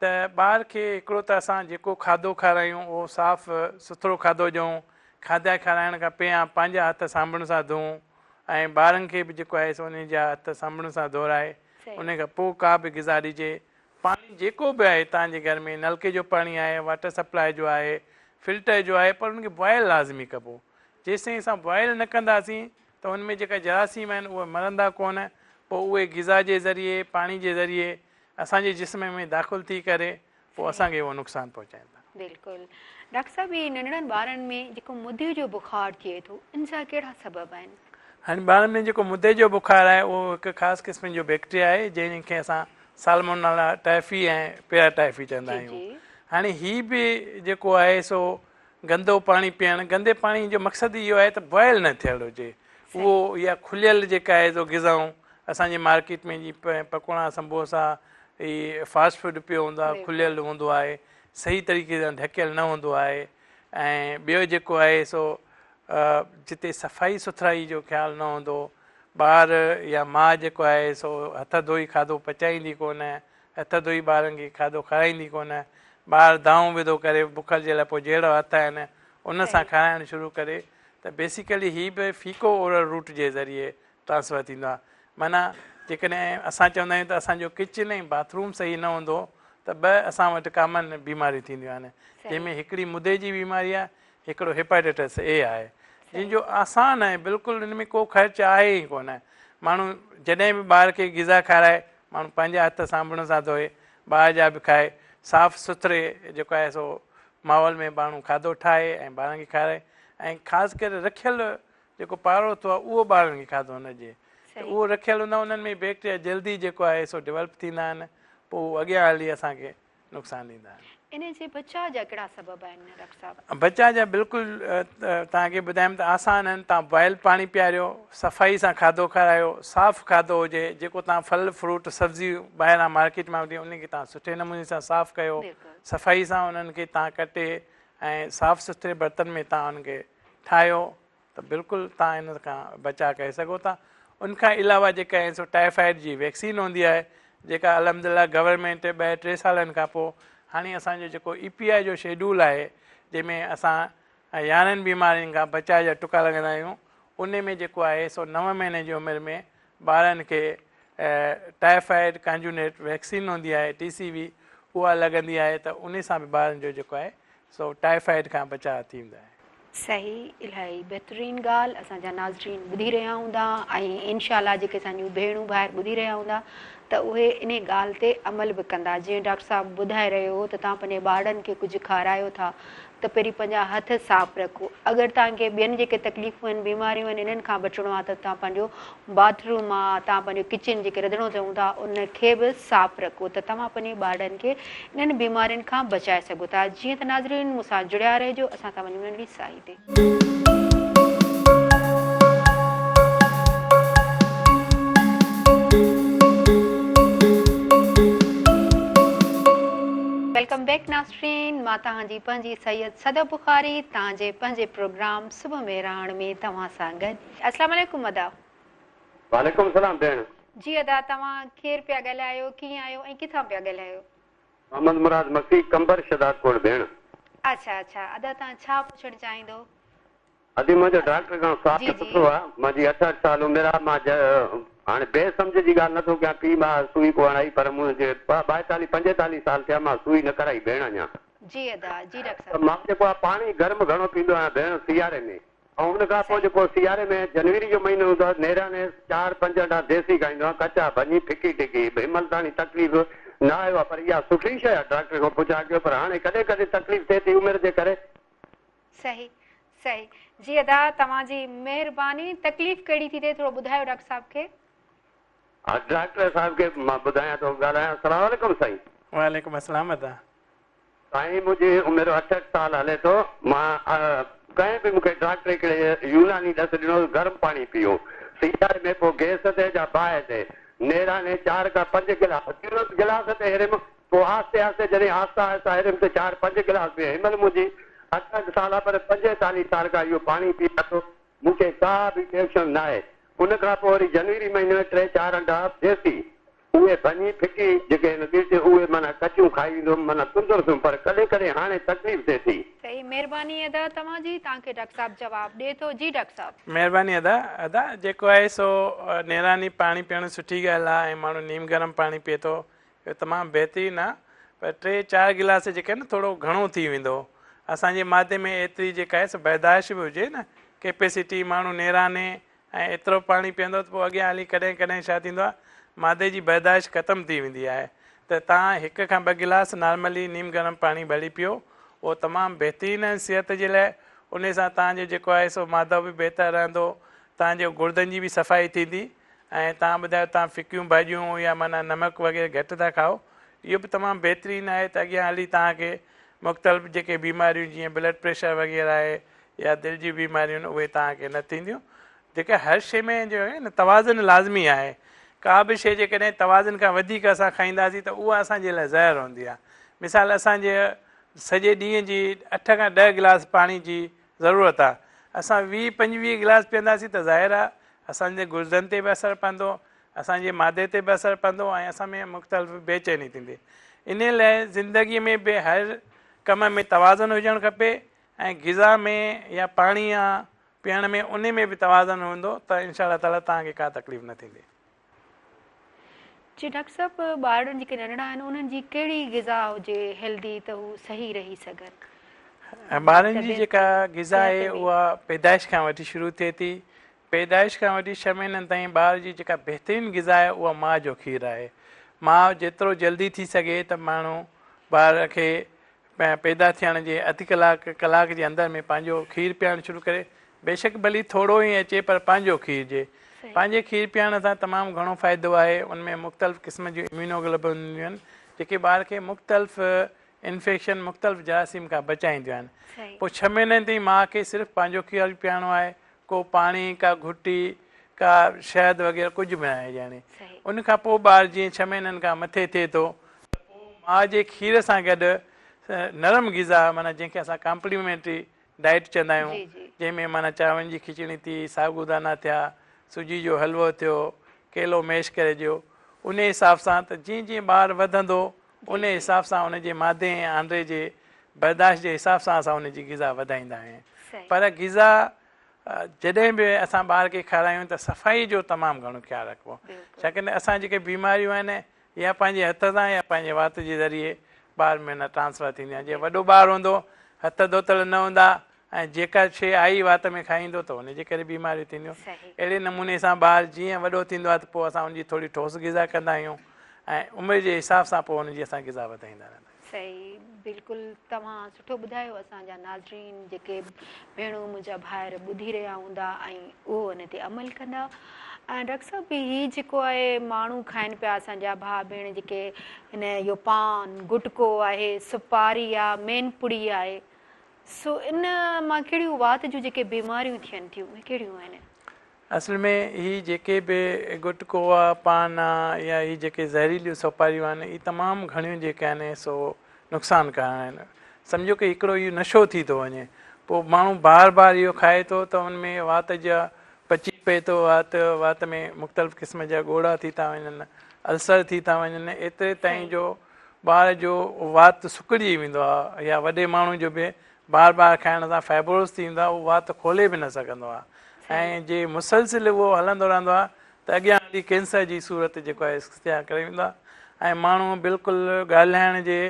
Speaker 2: ته ٻار کي هڪڙو ته اسان جيڪو کاڌو کارايون اهو صاف سٿرو کاڌو ڏيون، کاڌا کارائڻ کان پهريان پنهنجا هٿ صابڻ سان ڌوئون ۽ ٻارن کي به جيڪو آهي سو انهن جا هٿ صابڻ سان ڌورائي ان کان پوء ڪا به غذا ڏجي. پاڻي جيڪو به آهي توهان جي گهر ۾ نلڪي جو پاڻي آهي، واٽر سپلاء جو آهي، فلٽر جو آهي پر ان کي بوائل لازمي ڪبو. جيستائين اسان بوائل نه ڪنداسين ته ان ۾ جيڪا جراثيم آهن اهي مرندا ڪونه پوء اهي غذا جي ذريعي پاڻي جي ذريعي اسان جي جسم ۾ داخل ٿي ڪري پوء اسان کي اهو نقصان پهچائين ٿا.
Speaker 1: بلڪل ڊاڪٽر صاحب هي ننڍڙن ٻارن ۾ جيڪو مدي جو بخار ٿئي ٿو ان جا ڪهڙا سبب آهن؟
Speaker 2: هاڻي ٻارن ۾ جيڪو مدي جو بخار آهي اهو هڪ خاص قسم جو بيڪٽريا آهي جنهن کي اسان سالمونيلا ٽائفي ۽ پيرا ٽائفي چوندا آهيون. هاڻي هي به جيڪو آهي سو گندو پاڻي پيئڻ، گندي پاڻي جو مقصد اهو آهي ته بوائل نه ٿيل هجي اهو يا کليل جيڪا آهي سو غذائون اسان جي مارڪيٽ ۾ جي پڪوڙا سمبوسا هي فاسٽ فوڊ پيو هوندو آهي کليل هوندو آهي صحيح طريقي سان ڍڪيل نه هوندو آهي ۽ ٻيو جيڪو آهي سو جتي صفائي سٿرائي جو خيال نه هوندو ٻار يا ماء جيڪو آهي سو هٿ ڌوئي کاڌو پچائيندي ڪونه هٿ ڌوئي ٻارن کي کاڌو کارائيندي ڪونه ٻار دانهون وڌو ڪري بک جي لاء پوء جهڙا هٿ آهن ان سان کارائڻ شروع ڪري ته بيسيڪلي هي به فيڪو اورل روٽ جي ذريعي ٽرانسفر ٿيندو آهي. معنيٰ جيڪڏهن اسان چوندا آهيون ته اسان جو ڪچن ۽ باٿ روم صحيح نه هوندو ته ٻه اسان وٽ ڪامن بيماريون ٿينديون آهن جنهن ۾ هڪڙي مدي جي بيماري آهي هڪڙو هيپاٽائٽس اي آهي جنهن جو آسان آهي بلڪل ان ۾ ڪو خرچ آهي ئي ڪونه ماڻهو جڏهن به ٻار کي غذا کارائي ماڻهو پنهنجا هٿ صابڻ سان ڌوئي ٻار جا به کائي صاف سٿري جيڪو آهي سو ماحول ۾ ماڻهو کاڌو ٺاهي ۽ ٻارن کي کارائي ۽ خاص ڪري رکيل جيڪو پاروٿو آهي اهو ٻارن کي کاڌو نه ڏئي ته اهو رکيل هوندو آهي انهن ۾ بيڪٽيريا جلدي جيڪو آهي سو ڊولپ ٿيندا آهن پوء اهو اڳيان هلي اسان کي نقصان ڏيندا آهن.
Speaker 1: انهي جي بچاء جا ڪهڙا سبب آهن ڊاڪٽر صاحب؟
Speaker 2: بچاء جا بلڪل توهان کي ٻڌايم ته آسان آهن توهان بوائل پاڻي پياريو صفائي سان کاڌو کارايو صاف کاڌو هجي جيڪو توهان ڦل فروٽ سبزيون ٻاهران مارڪيٽ مان وٺي انهن کي توهان سٺي نموني سان صاف ڪيو صفائي سان انهن کي توهان ڪٽي ۽ صاف سٿري برتن ۾ توهان انهن کي ٺاهيو ته بلڪل توهان ان کان بچاء ڪري سگهو ٿا. ان کان علاوه جيڪا آهي سو ٽائيفائيڊ جي ويڪسين هوندي آهي جيڪا الحمد لله گورنمينٽ ٻه ٽي سالن کان پوء هاڻي اسان جو جيڪو اي پي آء جو شيڊول آهي جنهن ۾ اسان 11 بيمارين کان بچاء جا ٽڪا لڳندا آهيون ان ۾ جيڪو آهي سو 9 مهيني جي عمر ۾ ٻارن کي ٽائيفائيڊ ڪانجونيٽ ويڪسين هوندي آهي ٽي سي وي اها لڳندي آهي ته ان سان به ٻارن جو جيڪو آهي سو ٽائيفائيڊ کان بچاء ٿي ويندو آهي.
Speaker 1: صحيح الاهي بهترين ڳالهه اسان جا ناظرين ٻڌي رهيا هوندا ۽ انشاء الله جيڪي اسان جون ڀيڻون ڀائر ٻڌي رهيا هوندا ته اهي انهي ڳالهه تي عمل به ڪندا جيئن ڊاڪٽر صاحب ٻڌائي رهيو هو ته توهان پنهنجي ٻارڙن کي ڪجهه کارايو ٿا ته پهرين پنهنجا هٿ صاف رکو اگر توهان کي ٻين جيڪي تڪليفون آهن بيماريون آهن انهن کان بچڻو آهي ته توهان پنهنجو باٿ روم آهي توهان پنهنجو ڪچن جيڪي رڌڻو چئون ٿا ان کي به صاف رکو ته توهان پنهنجي ٻارڙن کي انهن بيمارين کان بچائي سگهو ٿا. جيئن ته ناظرين مون سان جڙيا رهجو اسان ٿا وڃون ننڍڙي ساهي تي. Welcome back ناظرين مان توهان جي پنهنجي سيد صدف بخاري توهان جي پنهنجي پروگرام صبح مهراڻ ۾ توهان سان گڏ. السلام عليڪم ادا.
Speaker 5: وعليڪم السلام ڀيڻ.
Speaker 1: جي ادا توهان ڪير پيا ڳالهايو ڪيئن آهيو ۽ ڪٿان پيا ڳالهايو.
Speaker 5: محمد مراد مگسي قمبر شهدادڪوٽ ڀيڻ.
Speaker 1: اڇا اڇا ادا توهان ڇا پڇڻ چاهيندو.
Speaker 5: ادي منهنجو ڊاڪٽر کان سوال سٺو آ منهنجي 68 سال عمر آ مان هاڻي بي سمجهه جي ڳالهه نٿو ڪيان پيء ماء سوئي ڪو هڻائي پر منهنجي 42 45 سال ٿيا مان سوئي نه ڪرائي ڀيڻ اڃان.
Speaker 1: جي ادا جي ڊاڪٽر
Speaker 5: صاحب. مان جيڪو آ پاڻي گرم گهڻو پيندو آهيان ڀيڻ سياري ۾. ۽ ان کان پوء جيڪو سياري ۾ جنوري جو مهينو هوندو آهي نيراني چار پنج انڊا ديسي کائيندو آهيان ڪچا ڀڃي ڦڪي ٽڪي هن مهل تاڻي تڪليف نه آيو آهي پر اها سٺي شيء آهي ڊاڪٽر کان پڇا ڪيو پر هاڻي ڪڏهن ڪڏهن تڪليف ٿئي ٿي عمر جي ڪري.
Speaker 1: صحيح صحيح جي ادا توهان جي مهرباني تڪليف ڪهڙي ٿي ٿئي ٿورو ٻڌايو ڊاڪٽر صاحب کي.
Speaker 5: ها ڊاڪٽر صاحب کي مان ٻڌايان ٿو ڳالهايان السلام عليڪم سائين.
Speaker 2: وعليڪم السلام ادا.
Speaker 5: سائين منهنجي عمر 68 سال هلي ٿو مان ڪنهن به مونکي ڊاڪٽر هڪڙي يوناني ڏس ڏنو ته گرم پاڻي پيئو سياري ۾ پوء گئس تي جا باهه تي نيراني چار کان پنج گلاس پيئو گلاس تي هريم پوء آهستي آهستي جڏهن آهسته آهسته هريم ته چار پنج گلاس پيئو هن مهل منهنجي 68 سال آهي پر 45 سال کان اهو پاڻي پيئان ٿو مون کي ڪا به ٽينشن ناهي. ان کان پوء وري جنوري مهيني ۾ ٽي چار انڊا ديسي اهي ڀڃي ڦڪي جيڪي آهن ڳڙ اهي معنيٰ ڪچيون کائي ويندو هوم معنيٰ تندرست هوم پر ڪڏهن ڪڏهن هاڻي تڪليف ٿئي ٿي.
Speaker 1: صحيح مهرباني ادا توهان جي توهان کي ڊاڪٽر صاحب جواب ڏي ٿو جي ڊاڪٽر صاحب.
Speaker 2: مهرباني ادا ادا جيڪو آهي سو نيراني پاڻي پيئڻ سٺي ڳالهه آهي ۽ ماڻهو نيم گرم پاڻي پيئي ٿو اهو تمام بهترين آ پر ٽي چار گلاس جيڪي آهن ٿورو گهڻو ٿي ويندو اسان جي معدي ۾ ايتري جيڪا آهي سو برداشت به هجي نه ڪيپيسٽي ماڻهو نيراني ۽ ايترو پاڻي پيئندو ته پوء اڳيان هلي ڪڏهن ڪڏهن ڇا ٿيندو آ معدي جي برداشت ختم ٿي ويندي آهي ته توهان هڪ کان ٻه گلاس نارملي نيم گرم پاڻي ڀلي پيئو اهو تمام بهترين آهي صحت جي لاء انهي سان توهان جو جيڪو آهي سو معدو به بهتر رهندو توهان جي گردن جي به صفائي ٿيندي ۽ توهان ٻڌايو توهان ڦڪيون ڀاڄيون يا معنيٰ نمڪ وغيره گهٽ ٿا کائو اهو به تمام بهترين آهي ته اڳيان هلي توهان کي مختلف جيڪي بيماريون جيئن بلڊ پريشر وغيره آهي يا دل جون بيماريون آهن اهي توهان کي نه ٿينديون جيڪا هر شيء ۾ جو آهي نه توازن لازمي آهي ڪا به شيء جيڪڏهن توازن کان وڌيڪ اسان کائينداسين ته اها اسان جي لاء زهر هوندي آهي مثال اسان جي سڄي ڏينهن جي اٺ کان ڏهه گلاس پاڻي جي ضرورت آهي اسان 20 25 گلاس پيئنداسين ته ظاهر آهي اسان جي گردن تي به اثر پوندو، اسان جي معدي تي به اثر پوندو ۽ اسان ۾ مختلف بيچيني ٿيندي. انهي لاء زندگي ۾ به هر ڪم ۾ توازن هجڻ کپي ۽ غذا ۾ يا پاڻي يا پيئڻ ۾ انهي ۾ به توازن هوندو ته انشاء الله تعالي توهان کي ڪا تڪليف نه ٿيندي.
Speaker 1: جي ڊاڪٽر صاحب ٻارڙن جيڪي ننڍڙا آهن انهن جي ڪهڙي غذا هجي هيلدي ته هو صحيح رهي سگهن.
Speaker 2: ٻارن جي جيڪا غذا آهي اها پيدائش کان وٺي شروع ٿئي ٿي. پيدائش کان وٺي ڇهه مهينن تائين ٻار جي جيڪا بهترين غذا آهي اها ماء جو کير آهي. ماء جيترو جلدي ٿي سگهي ته ماڻهو ٻار کي پيدا ٿيڻ جي اڌ ڪلاڪ، ڪلاڪ جي اندر ۾ پنهنجو کير پيارڻ شروع ڪري، بيشڪ ڀلي ٿورو ئي اچي پر پنهنجو کير ڏي. پنهنجي کير پيارڻ سان تمام گهڻو فائدو آهي، ان ۾ مختلف قسم جون اميونوگلوبولن هونديون آهن، جيڪي ٻار کي مختلف انفيڪشن، مختلف جراثيم کان بچائينديون آهن. پوء ڇهه مهينن تائين ماء کي صرف پنهنجو کير پيارڻو آهي، ڪو پاڻي، ڪا گهٽي، ڪا شهد وغيره ڪجهه به ناهي ڏيڻي. ان کان پوء ٻار جيئن ڇهه مهينن کان مٿي ٿئي ٿو ته پوء ماء جي کير سان گڏ نرم غذا معنيٰ جنهن کي اسان ڪامپليمينٽري ڊائيٽ چوندا آهيون جنهن ۾ معنيٰ چانورن جي کچڙي ٿي، سابودانا ٿيا، سوجي جو حلوو ٿيو، ڪيلو ميش ڪري ڏيو انهي حساب سان ته جيئن جيئن ٻار وڌندو انهي حساب سان ان جي معدي ۽ آنڊي جي برداشت جي حساب سان اسان ان جي غذا وڌائيندا آهيون پر غذا جڏهن به اسان ٻار کي کارايون ته صفائي جو تمام گهڻو خيال رکبو ڇاڪاڻ ته اسان جيڪي بيماريون آهن يا پنهنجي هٿ سان يا پنهنجي وات جي ذريعي ٻار ۾ نه ٽرانسفر ٿينديون آهن جيئن وڏو ٻار هوندو هٿ ڌوتل نه هوندا ۽ جيڪا شيء آئي وات ۾ کائيندو ته ان جي ڪري بيماريون ٿينديون. اهڙي نموني سان ٻار جيئن وڏو ٿيندو آهي ته پوء اسان ان جي ٿوري ٺوس غذا ڪندا آهيون ۽ عمر جي حساب سان پوء ان جي اسان غذا وڌائيندا رهندا آهيون.
Speaker 1: صحيح بلڪل توهان سٺو ٻڌايو اسان جا ناظرين جيڪي ڀيڻون منهنجا ڀائر ٻڌي رهيا هوندا ۽ اهو ان تي عمل ڪندا ۽ ڊاڪٽر صاحب هي جيڪو آهي ماڻهو کائن پيا اسان جا ڀاء ڀيڻ جيڪي هن اهو پان گٽڪو آهي سپاري آ مين پڙي آهي سو ان مان ڪهڙيون وات جون جيڪي بيماريون ٿين ٿيون اهي ڪهڙيون آهن؟
Speaker 2: اصل ۾ هي جيڪي به گٽڪو آ، پان آ يا هي جيڪي زهريليون سوپاريون آهن اهي تمام گهڻيون جيڪي آهن سو نقصانڪار آهن. سمجهو ڪه هڪڙو اهو نشو ٿي ٿو وڃي پوء ماڻهو بار بار اهو کائي ٿو ته ان ۾ وات جا پچي پئي ٿو وات وات ۾ مختلف قسم جا ڳوڙها ٿي ٿا وڃن السر ٿي ٿا وڃن ايتري تائين جو ٻار جو وات سڪڙجي ويندو آهي يا وڏي ماڻهو جو به بار بار کائڻ سان فائبروز ٿي ويندو آهي اهو وات کولي به نه سگهندو آهي ۽ جي مسلسل اهو هلندو رهندو آهي ته اڳيان هلي ڪينسر جي صورت جيڪو آهي اختيار ڪري ويندو آهي ۽ ماڻهو بلڪل ڳالهائڻ جي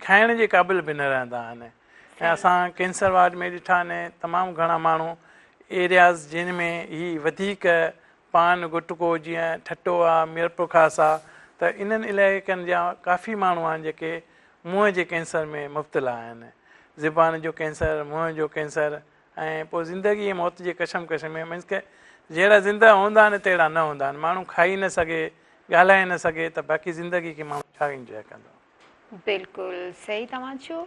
Speaker 2: کائڻ جي قابل به نه رهندا آهن ۽ اسان ڪينسر وارڊ ۾ ڏٺا آهن تمام گهڻا ماڻهو ايرياز جن ۾ هي وڌيڪ پان گٽڪو جيئن ٺٽو آ، ميرپورخاص آ ته انهن علائقن جا ڪافي ماڻهو آهن جيڪي منهن جي ڪينسر ۾ مبتلا آهن. زبان جو ڪينسر، منهن جو ڪينسر ۽ پوء زندگي ۽ موت جي ڪشمڪش ۾ مينس ڪه جهڙا زنده هوندا آهن تهڙا نه هوندا آهن. ماڻهو کائي نه سگهي، ڳالهائي نه سگهي ته باقي زندگي کي ماڻهو ڇا انجواء ڪندو.
Speaker 1: بلڪل صحيح توهان چيو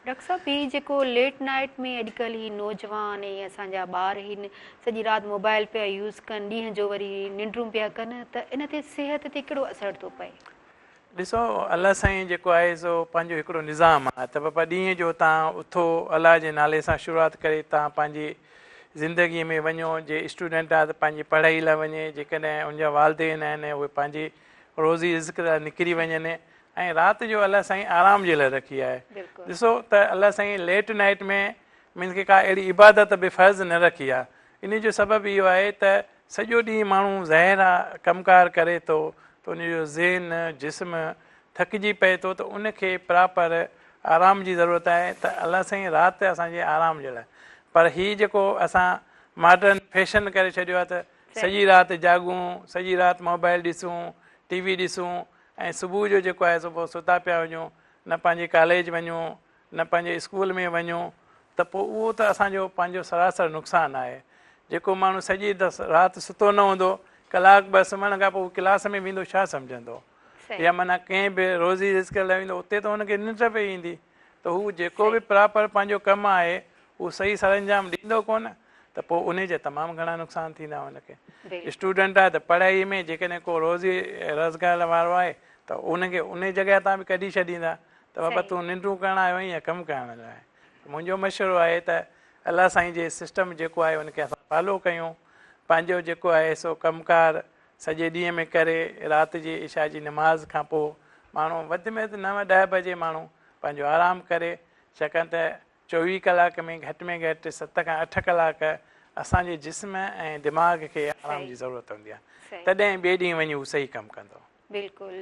Speaker 1: ڊاڪٽر صاحب هي جيڪو ليٽ نائيٽ ۾ اڄڪلهه هي نوجوان ۽ اسان جا ٻار هي سڄي رات موبائل پيا يوز ڪن ڏينهن جو وري ننڊون پيا ڪن ته ان تي صحت تي ڪهڙو اثر ٿو پئي.
Speaker 2: ڏسو الله سائين جيڪو آهي سو پنهنجو هڪڙو نظام آهي ته بابا ڏينهن جو توهان اٿو الله جي نالي سان شروعات ڪري توهان پنهنجي زندگي ۾ وڃو جي اسٽوڊنٽ آهي ته پنهنجي پڙهائي لاء وڃي جيڪڏهن ان جا والدين آهن اهي پنهنجي روزي رزق لاء نڪري وڃن ۽ رات جو الله سائين آرام جي لاء رکي آهي. ڏسو ته الله سائين ليٽ نائيٽ ۾ مينس ڪه ڪا اهڙي عبادت به فرض نه رکي آهي. انهي جو سبب اهو آهي ته سڄو ڏينهن ماڻهو ظاهر آ ڪم ڪار ڪري ٿو ته ان جو ذهن جسم ٿڪجي پئي ٿو ته ان کي پراپر آرام جي ضرورت آهي ته الله سائين رات اسان جي آرام جي لاء پر هي جيڪو اسان ماڊرن فيشن ڪري ڇڏيو آهي ته سڄي رات جاڳون سڄي رات موبائل ڏسون ٽي وي ڏسون ۽ صبح جو جيڪو آهي سو پوء ستا پيا هجون نه پنهنجي ڪاليج وڃون نه پنهنجي اسڪول ۾ وڃون ته پوء اهو ته اسان جو پنهنجو سراسر نقصان آهي جيڪو ماڻهو سڄي رات ستو نه هوندو ڪلاڪ ٻه سمهڻ کان پوء ڪلاس ۾ ويندو ڇا سمجهندو يا معنيٰ ڪنهن به روزي رزق لاء ويندو اتي ته هن کي ننڊ پئي ايندي ته هو جيڪو به پراپر پنهنجو ڪم آهي اهو صحيح سرانجام ڏيندو ڪونه ته پوء انهي جا تمام گهڻا نقصان ٿيندا ان کي. اسٽوڊنٽ آهي ته پڙهائي ۾ جيڪڏهن ڪو روزي روزگار وارو آهي ته ان کي انهي جڳهه تان به ڪڍي ڇڏيندا ته بابا تون ننڊون ڪرڻ آيو آهين يا ڪم ڪرڻ آيو آهين. منهنجو مشورو آهي ته الله سائين جي سسٽم جيڪو آهي ان کي اسان فالو ڪيون پنهنجو جيڪو آهي سو ڪم ڪار سڄي ڏينهن ۾ ڪري رات جي عشاء جي نماز کان پوء ماڻهو وڌ ۾ وڌ نو ڏهه بجي ماڻهو پنهنجو آرام ڪري ڇاڪاڻ ته 24 ڪلاڪ ۾ گهٽ ۾ گهٽ ست کان اٺ ڪلاڪ اسان جي جسم ۽ دماغ کي آرام جي ضرورت هوندي آهي تڏهن ٻئي ڏينهن وڃي هو صحيح ڪم ڪندو.
Speaker 1: بلڪل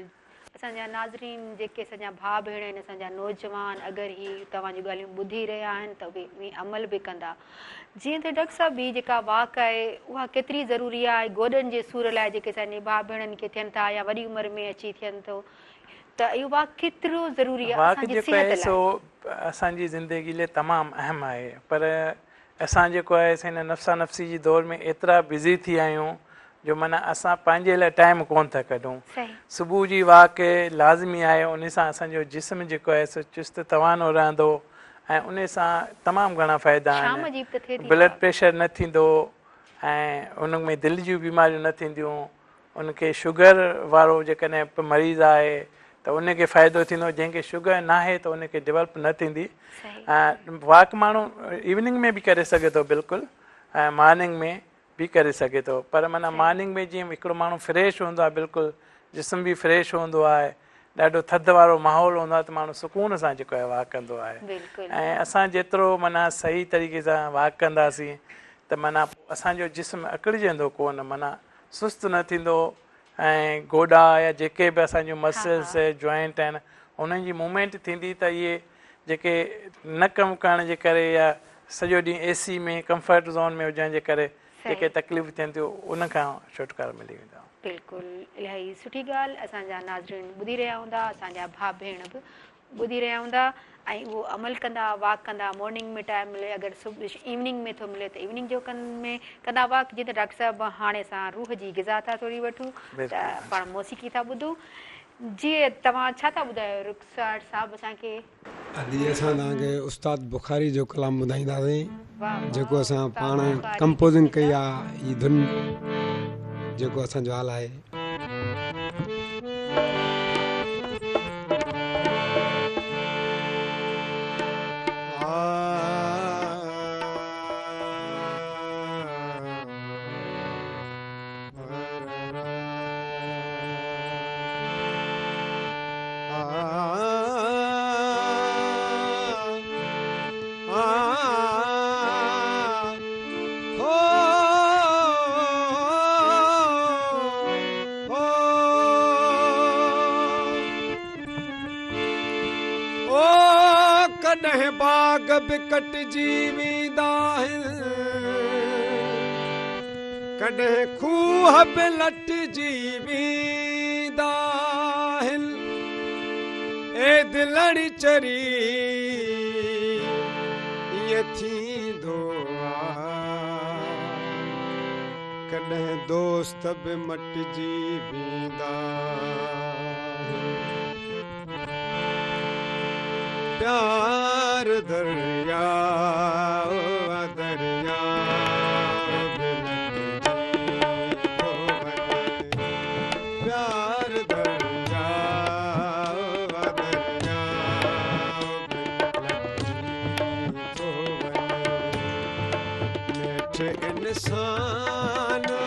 Speaker 1: اسان جا ناظرين جيڪي اسان جا ڀاء ڀيڻ آهن اسان جا نوجوان اگر هي توهان جون ڳالهيون ٻڌي رهيا آهن ته اهي اهي عمل به ڪندا جيئن ته ڊاڪٽر صاحب هي جيڪا واڪ آهي اها ڪيتري ضروري آهي گوڏن جي سور لاء جيڪي اسان جي ڀاء ڀيڻن کي ٿين ٿا يا وڏي عمر ۾ اچي ٿين ٿو ته اهو واڪ ڪيترو ضروري آهي
Speaker 2: واڪ
Speaker 1: اسان جي
Speaker 2: جيڪو
Speaker 1: صحت
Speaker 2: آهي
Speaker 1: لاء.
Speaker 2: سو اسان جي زندگي لاء تمام اهم آهي پر اسان جيڪو آهي سو هن نفسا نفسي جي دور ۾ ايترا بزي ٿي ويا آهيون جو معنيٰ اسان پنهنجي لاء ٽائيم ڪونه ٿا ڪڍون. صبح جي واڪ لازمي آهي ان سان اسان جو جسم جيڪو آهي سو چست توانو رهندو ۽ ان سان تمام گهڻا فائدا
Speaker 1: شام جي به ته ٿئي
Speaker 2: آهن
Speaker 1: ٿي
Speaker 2: بلڊ
Speaker 1: واڪ.
Speaker 2: پريشر نه ٿيندو ۽ ان ۾ دل جون بيماريون نه ٿينديون ان کي شگر وارو جيڪڏهن مريض آهي ته ان کي فائدو ٿيندو جنهن کي شگر ناهي ته ان کي ڊيولپ نه ٿيندي ۽ واڪ ماڻهو ايوننگ ۾ به ڪري سگهي ٿو بلڪل ۽ مارننگ ۾ به ڪري سگهي ٿو پر معنيٰ مارننگ ۾ جيئن هڪڙو ماڻهو فريش هوندو آهي بلڪل جسم به فريش هوندو آهي ڏاڍو ٿڌ وارو ماحول هوندو آهي ته ماڻهو سڪون سان جيڪو آهي واڪ ڪندو آهي ۽ اسان جيترو معنيٰ صحيح طريقي سان واڪ ڪنداسين ته معنيٰ اسان جو جسم اڪڙجندو ڪونه معنيٰ سست نه ٿيندو ۽ گوڏا يا جيڪي به اسان جون مسلس جوائنٽ آهن انهن جي موومينٽ ٿيندي ته اهي جيڪي نه ڪم ڪرڻ جي ڪري يا سڄو ڏينهن اي سي ۾ ڪمفرٽ زون ۾ هجڻ جي ڪري جيڪي تڪليف ٿين ٿيون ان کان ڇوٽڪارو ملي ويندو.
Speaker 1: بلڪل الاهي سٺي ڳالهه اسان جا ناظرين ٻڌي رهيا هوندا اسان جا ڀاء ڀيڻ به ٻڌي رهيا هوندا ۽ اهو عمل ڪندا واڪ ڪندا مارننگ ۾ ٽائيم ملي اگر صبح ايوننگ ۾ ٿو ملي ته ايوننگ جو ڪن ۾ ڪندا واڪ جيئن ته ڊاڪٽر صاحب هاڻي اسان روح جي غذا ٿا ٿوري وٺون ته پاڻ موسيقي ٿا ٻڌون جي توهان ڇا ٿا ٻڌايو رخسار صاحب اسان کي.
Speaker 3: ادي اسان توهان کي استاد بخاري جو ڪلام ٻڌائينداسين جيڪو اسان پاڻ ڪمپوزنگ ڪئي آ هي ڌن جيڪو اسان جو حال آهي. ڪڏهن باغ به ڪٽجي ويندا آهن ڪڏهن کوهه به لٽجي ويندا آهن اي دلڙي چري ائين ٿيندو آ ڪڏهن دوست به مٽجي ويندا آهن. پيار درياء آ درياء به لٽجي ٿو وڃي. پيار درياء آ درياء به لٽجي ٿو وڃي. نيٺ انسان آ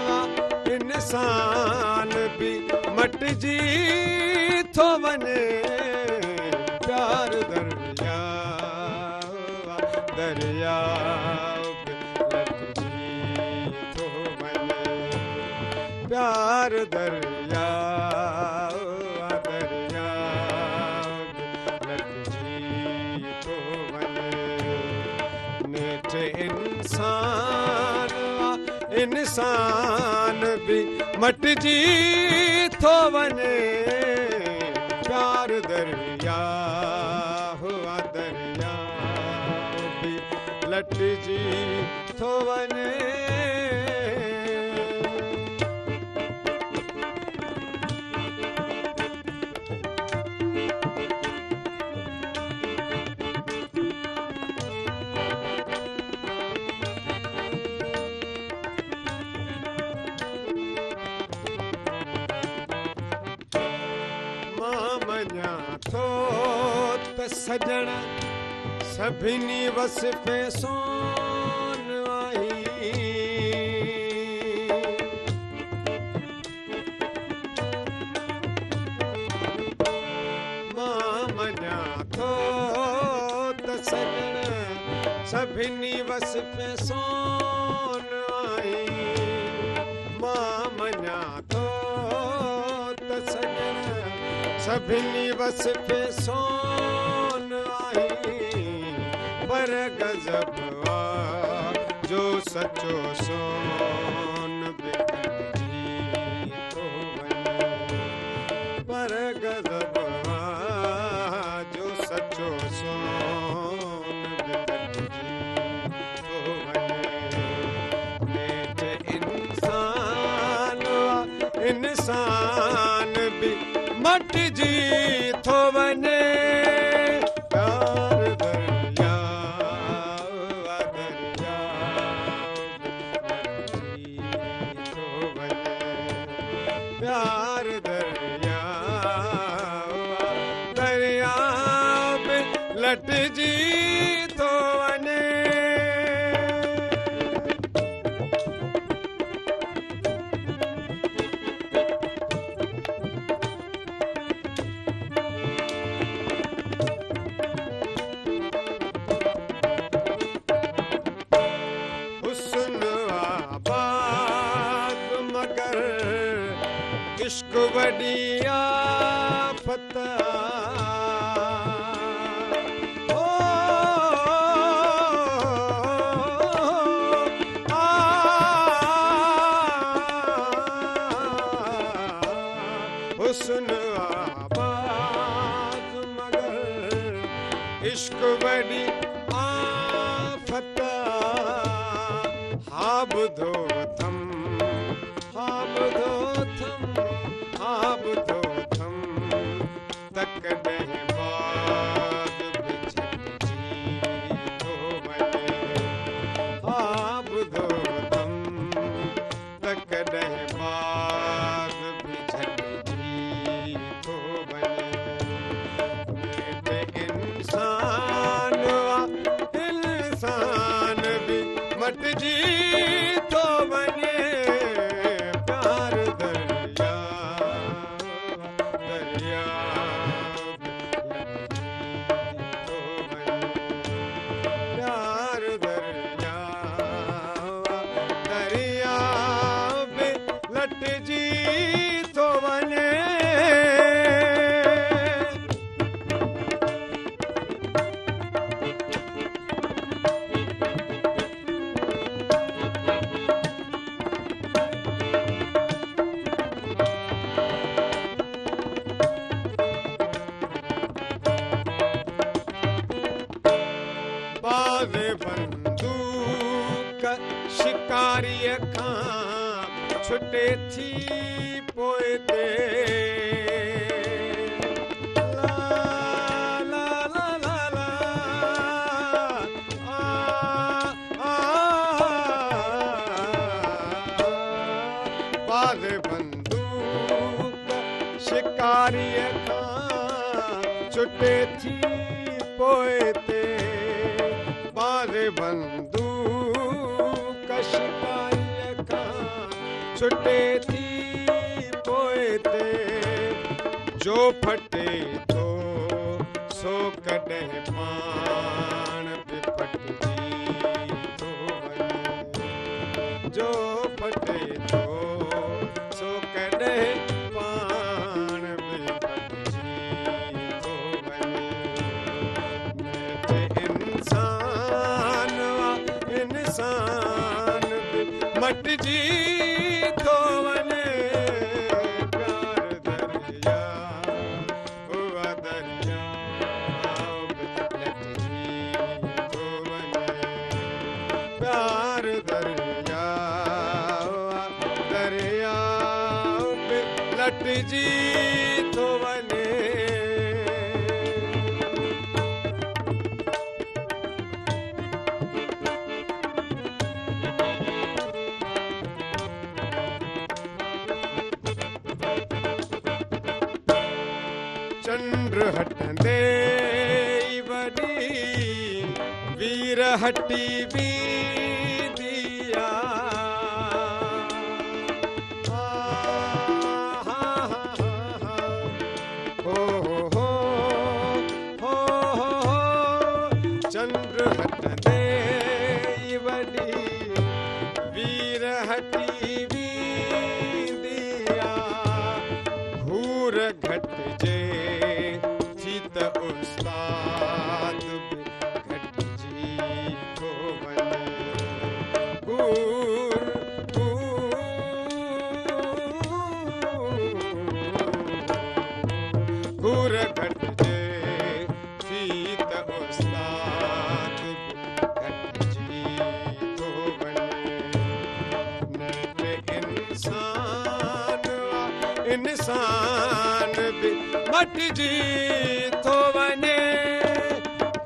Speaker 3: انسان به مٽجي ٿو وڃي. پيار درياء آ درياء به لٽجي ٿو وڃي. پيار درياء آ درياء به لٽجي ٿو وڃي. نيٺ انسان آ انسان به مٽجي ٿو وڃي. پيار درياء آ درياء به لٽجي ٿو وڃي. مان مڃان ٿو ته سڄڻ سڀني وصفين سون آهين. مان مڃان ٿو ته سڄڻ سڀني وصفين سون सभिनी वसफ़ सोन आहीं पर गज़ब आ जो सचो सोन बि घटिजी थो वञे पर गज़ब आ जो सचो सोन बि घटिजी थो वञे। नेठ इंसान इंसान बि मटिजी थो वञे। प्यार दरिया दरिया मटिजी थो वञे। प्यार दरिया दरिया बि लटिजी थो वञे। हुस्न आबाद मगर इश्क वॾी आफ़त ओ आ हुस्न आबाद मगर इश्क वॾी आफ़त। हा ॿुधो अथम हा ॿुधो अथम हा ॿुधो अथम त कॾहिं बाद बि छटिजी थो वञे। हा ॿुधो अथम त कॾहिं बाद बि छटिजी थो वञे। नेठ इंसान आ इंसान बि मटिजी थो वञे। प्यार दरिया दरिया बि लटिजी थो वञे। प्यार दरिया दरिया बि लटिजी थो वञे। बाज़ बंदूक शिकारीअ खां छुटे थी पोइ ते। ला ला ला ला ला आ आ बाज़ बंदूक शिकारीअ खां छुटे थी पोइ ते। बाज़ बंदूक शिकारीअ खां छुटे थी पोइ ते। जो फटे थो सो कॾहिं पाण बि फटिजी थो वञे। जो फटे थो सो कॾहिं पाण बि फटिजी थो वञे। नेठ इंसान आ इंसान बि मटिजी थो वञे। प्यार दरिया उहा दरिया बि लटिजी थो वञे। प्यार दरिया दरिया बि लटिजी थो वञे। चंड हटंदे ई वॾी वीर हटी वेंदी आ। हा हा हा हो हो हो हो हो चंड हटंदे ई वॾी वीर हटी वेंदी आ। घूर घटिजे انسان به مٽجي ٿو وڃي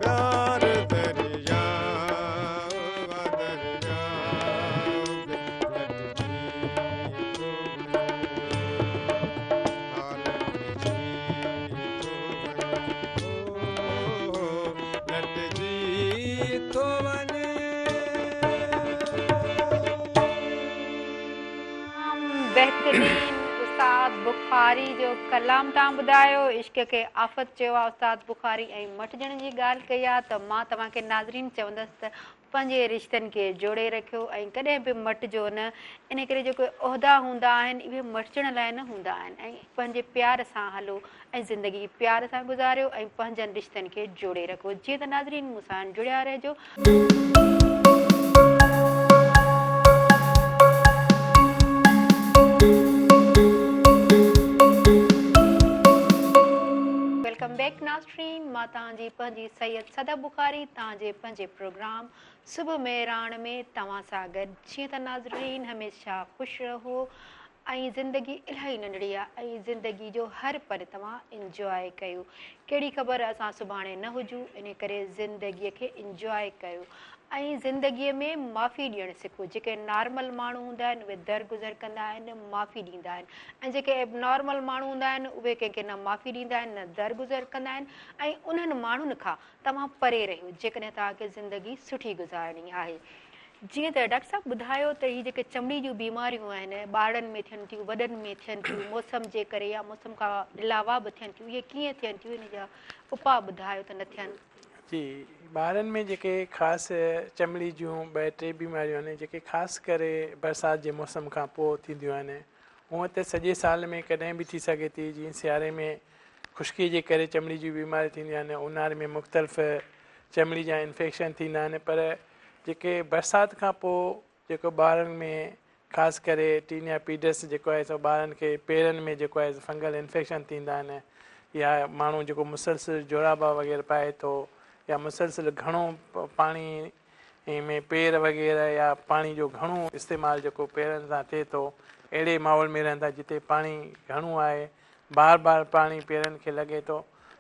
Speaker 3: پيار درياء آ درياء به لٽجي ٿو وڃي ها لٽجي ٿو وڃي او لٽجي ٿو وڃي.
Speaker 1: تمام بهترين استاد بخاري جو ڪلام توهان ٻڌايو عشق کي آفت چيو آ استاد بخاري ۽ مٽجڻ جي ڳالهه ڪئي آ ته مان توهان کي ناظرين چوندس ته پنهنجي رشتن کي جوڙي رکيو ۽ ڪڏهن به مٽجو نه ان ڪري جيڪي عهدا هوندا آهن اهي مٽجڻ لاء نه هوندا آهن ۽ پنهنجي پيار سان هلو ۽ زندگي پيار سان گذاريو ۽ پنهنجن رشتن کي جوڙي رکو جيئن ته ناظرين مون سان جڙيا رهجو. Welcome back ناظرين مان توهان جي پنهنجي سيد صدف بخاري توهان جي پنهنجي پروگرام صبح مهراڻ ۾ توهان سان گڏ جيئن ته ناظرين هميشه خوش رهو ۽ زندگي الاهي ننڍڙي آ ۽ زندگي جو هر پل توهان انجواء ڪيو ڪهڙي خبر اسان سڀاڻي نه هجون انهي ڪري زندگي کي انجواء ڪيو ۽ زندگي ۾ معافي ڏيڻ سکو جيڪي نارمل ماڻهو هوندا آهن اهي درگذر ڪندا آهن معافي ڏيندا آهن ۽ جيڪي ايبنارمل ماڻهو هوندا آهن اهي ڪنهن کي نه معافي ڏيندا آهن نه درگذر ڪندا آهن ۽ انهن ماڻهن کان توهان پري رهيو جيڪڏهن توهان کي زندگي سٺي گذارڻي آهي. جيئن ته ڊاڪٽر صاحب ٻڌايو ته هي جيڪي چمڙي جون بيماريون آهن ٻارڙن ۾ ٿين ٿيون وڏن ۾ ٿين ٿيون موسم جي ڪري يا موسم کان علاوه به ٿين ٿيون اهي ڪيئن ٿين ٿيون ان جا اپاء ٻڌايو ته نه ٿين.
Speaker 2: جي ٻارن ۾ جيڪي خاص چمڙي جون ٻه ٽي بيماريون آهن جيڪي خاص ڪري برسات جي موسم کان پوء ٿينديون آهن هونئن ته سڄي سال ۾ ڪڏهن به ٿي سگهي ٿي جيئن سياري ۾ خشڪي جي ڪري چمڙي جون بيماريون ٿينديون آهن اونهاري ۾ مختلف چمڙي جا انفيڪشن ٿيندا آهن پر جيڪي برسات کان پوء جيڪو ٻارن ۾ خاص ڪري ٽينيا پيڊس جيڪو آهي سو ٻارن کي پيرن ۾ جيڪو آهي فنگل انفيڪشن ٿيندا آهن يا ماڻهو جيڪو مسلسل جورابا وغيره پائي ٿو يا مسلسل گهڻو پاڻي ۾ پير وغيره يا پاڻي جو گهڻو استعمال جيڪو پيرن سان ٿئي ٿو اهڙي ماحول ۾ رهن ٿا جتي پاڻي گهڻو آهي بار بار پاڻي پيرن کي لڳي ٿو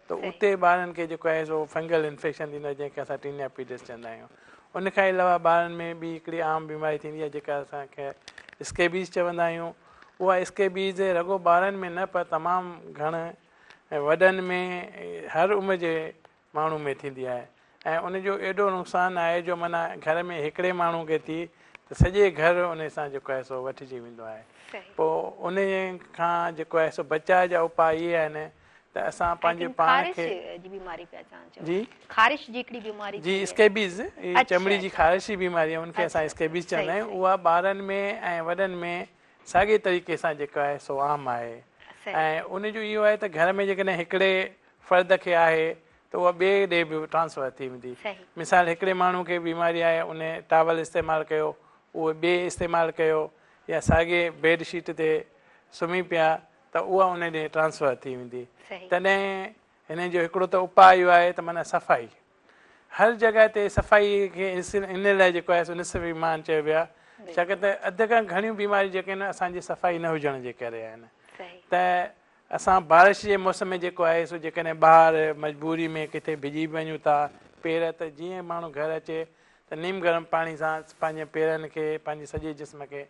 Speaker 2: ته اتي ٻارن کي جيڪو آهي سو فنگل انفيڪشن ٿيندو آهي جنهن کي اسان ٽينيا پيڊس چوندا آهيون ان کان علاوه ٻارن ۾ ٻي هڪڙي عام بيماري ٿيندي آهي جيڪا اسان کي اسڪيبيز چوندا آهيون اها اسڪيبيز رڳو ٻارن ۾ نه پر تمام گهڻ وڏن ۾ هر عمر جي ماڻهو ۾ ٿيندي آهي ۽ ان جو ايڏو نقصان آهي جو معنيٰ گهر ۾ هڪڙي ماڻهو کي ٿي ته سڄي گهر ان سان جيڪو آهي سو وٺجي ويندو آهي پوء ان کان جيڪو آهي سو بچاء جا اپاء اهي آهن ته اسان پنهنجي پاڻ کي
Speaker 1: خارش جي بيماري پيا چوان چئو جي خارش جي هڪڙي بيماري
Speaker 2: جي اسڪيبيز چمڙي جي خارش جي بيماري آهي ان کي اسان اسڪيبيز چوندا آهيون اها ٻارن ۾ ۽ وڏن ۾ ساڳي طريقي سان جيڪو آهي سو عام آهي ۽ ان جو اهو آهي ته گهر ۾ جيڪڏهن هڪڙي فرد کي آهي ته اها ٻئي ڏي به ٽرانسفر ٿي ويندي. مثال هڪڙي ماڻهو کي بيماري آهي ان ٽاول استعمال ڪيو اهو ٻئي استعمال ڪيو يا ساڳي بيڊ شيٽ تي سمهي پيا ته اها ان ڏي ٽرانسفر ٿي ويندي. تڏهن هن جو هڪڙو ته اپاء اهو آهي ته معنيٰ صفائي هر جڳهه تي صفائي کي ان لاء جيڪو آهي سو نصف ايمان چيو ويو آهي ڇاڪاڻ ته اڌ کان گهڻيون بيماريون جيڪي آهن اسان جي صفائي نه هجڻ جي ڪري آهن ته اسان بارش جي موسم ۾ جيڪو آهي سو جيڪڏهن ٻاهر مجبوري ۾ ڪٿي ڀڄي به وڃون ٿا پير ته جيئن ماڻهو گهر اچي ته نيم گرم پاڻي سان پنهنجي پيرن کي پنهنجي سڄي جسم کي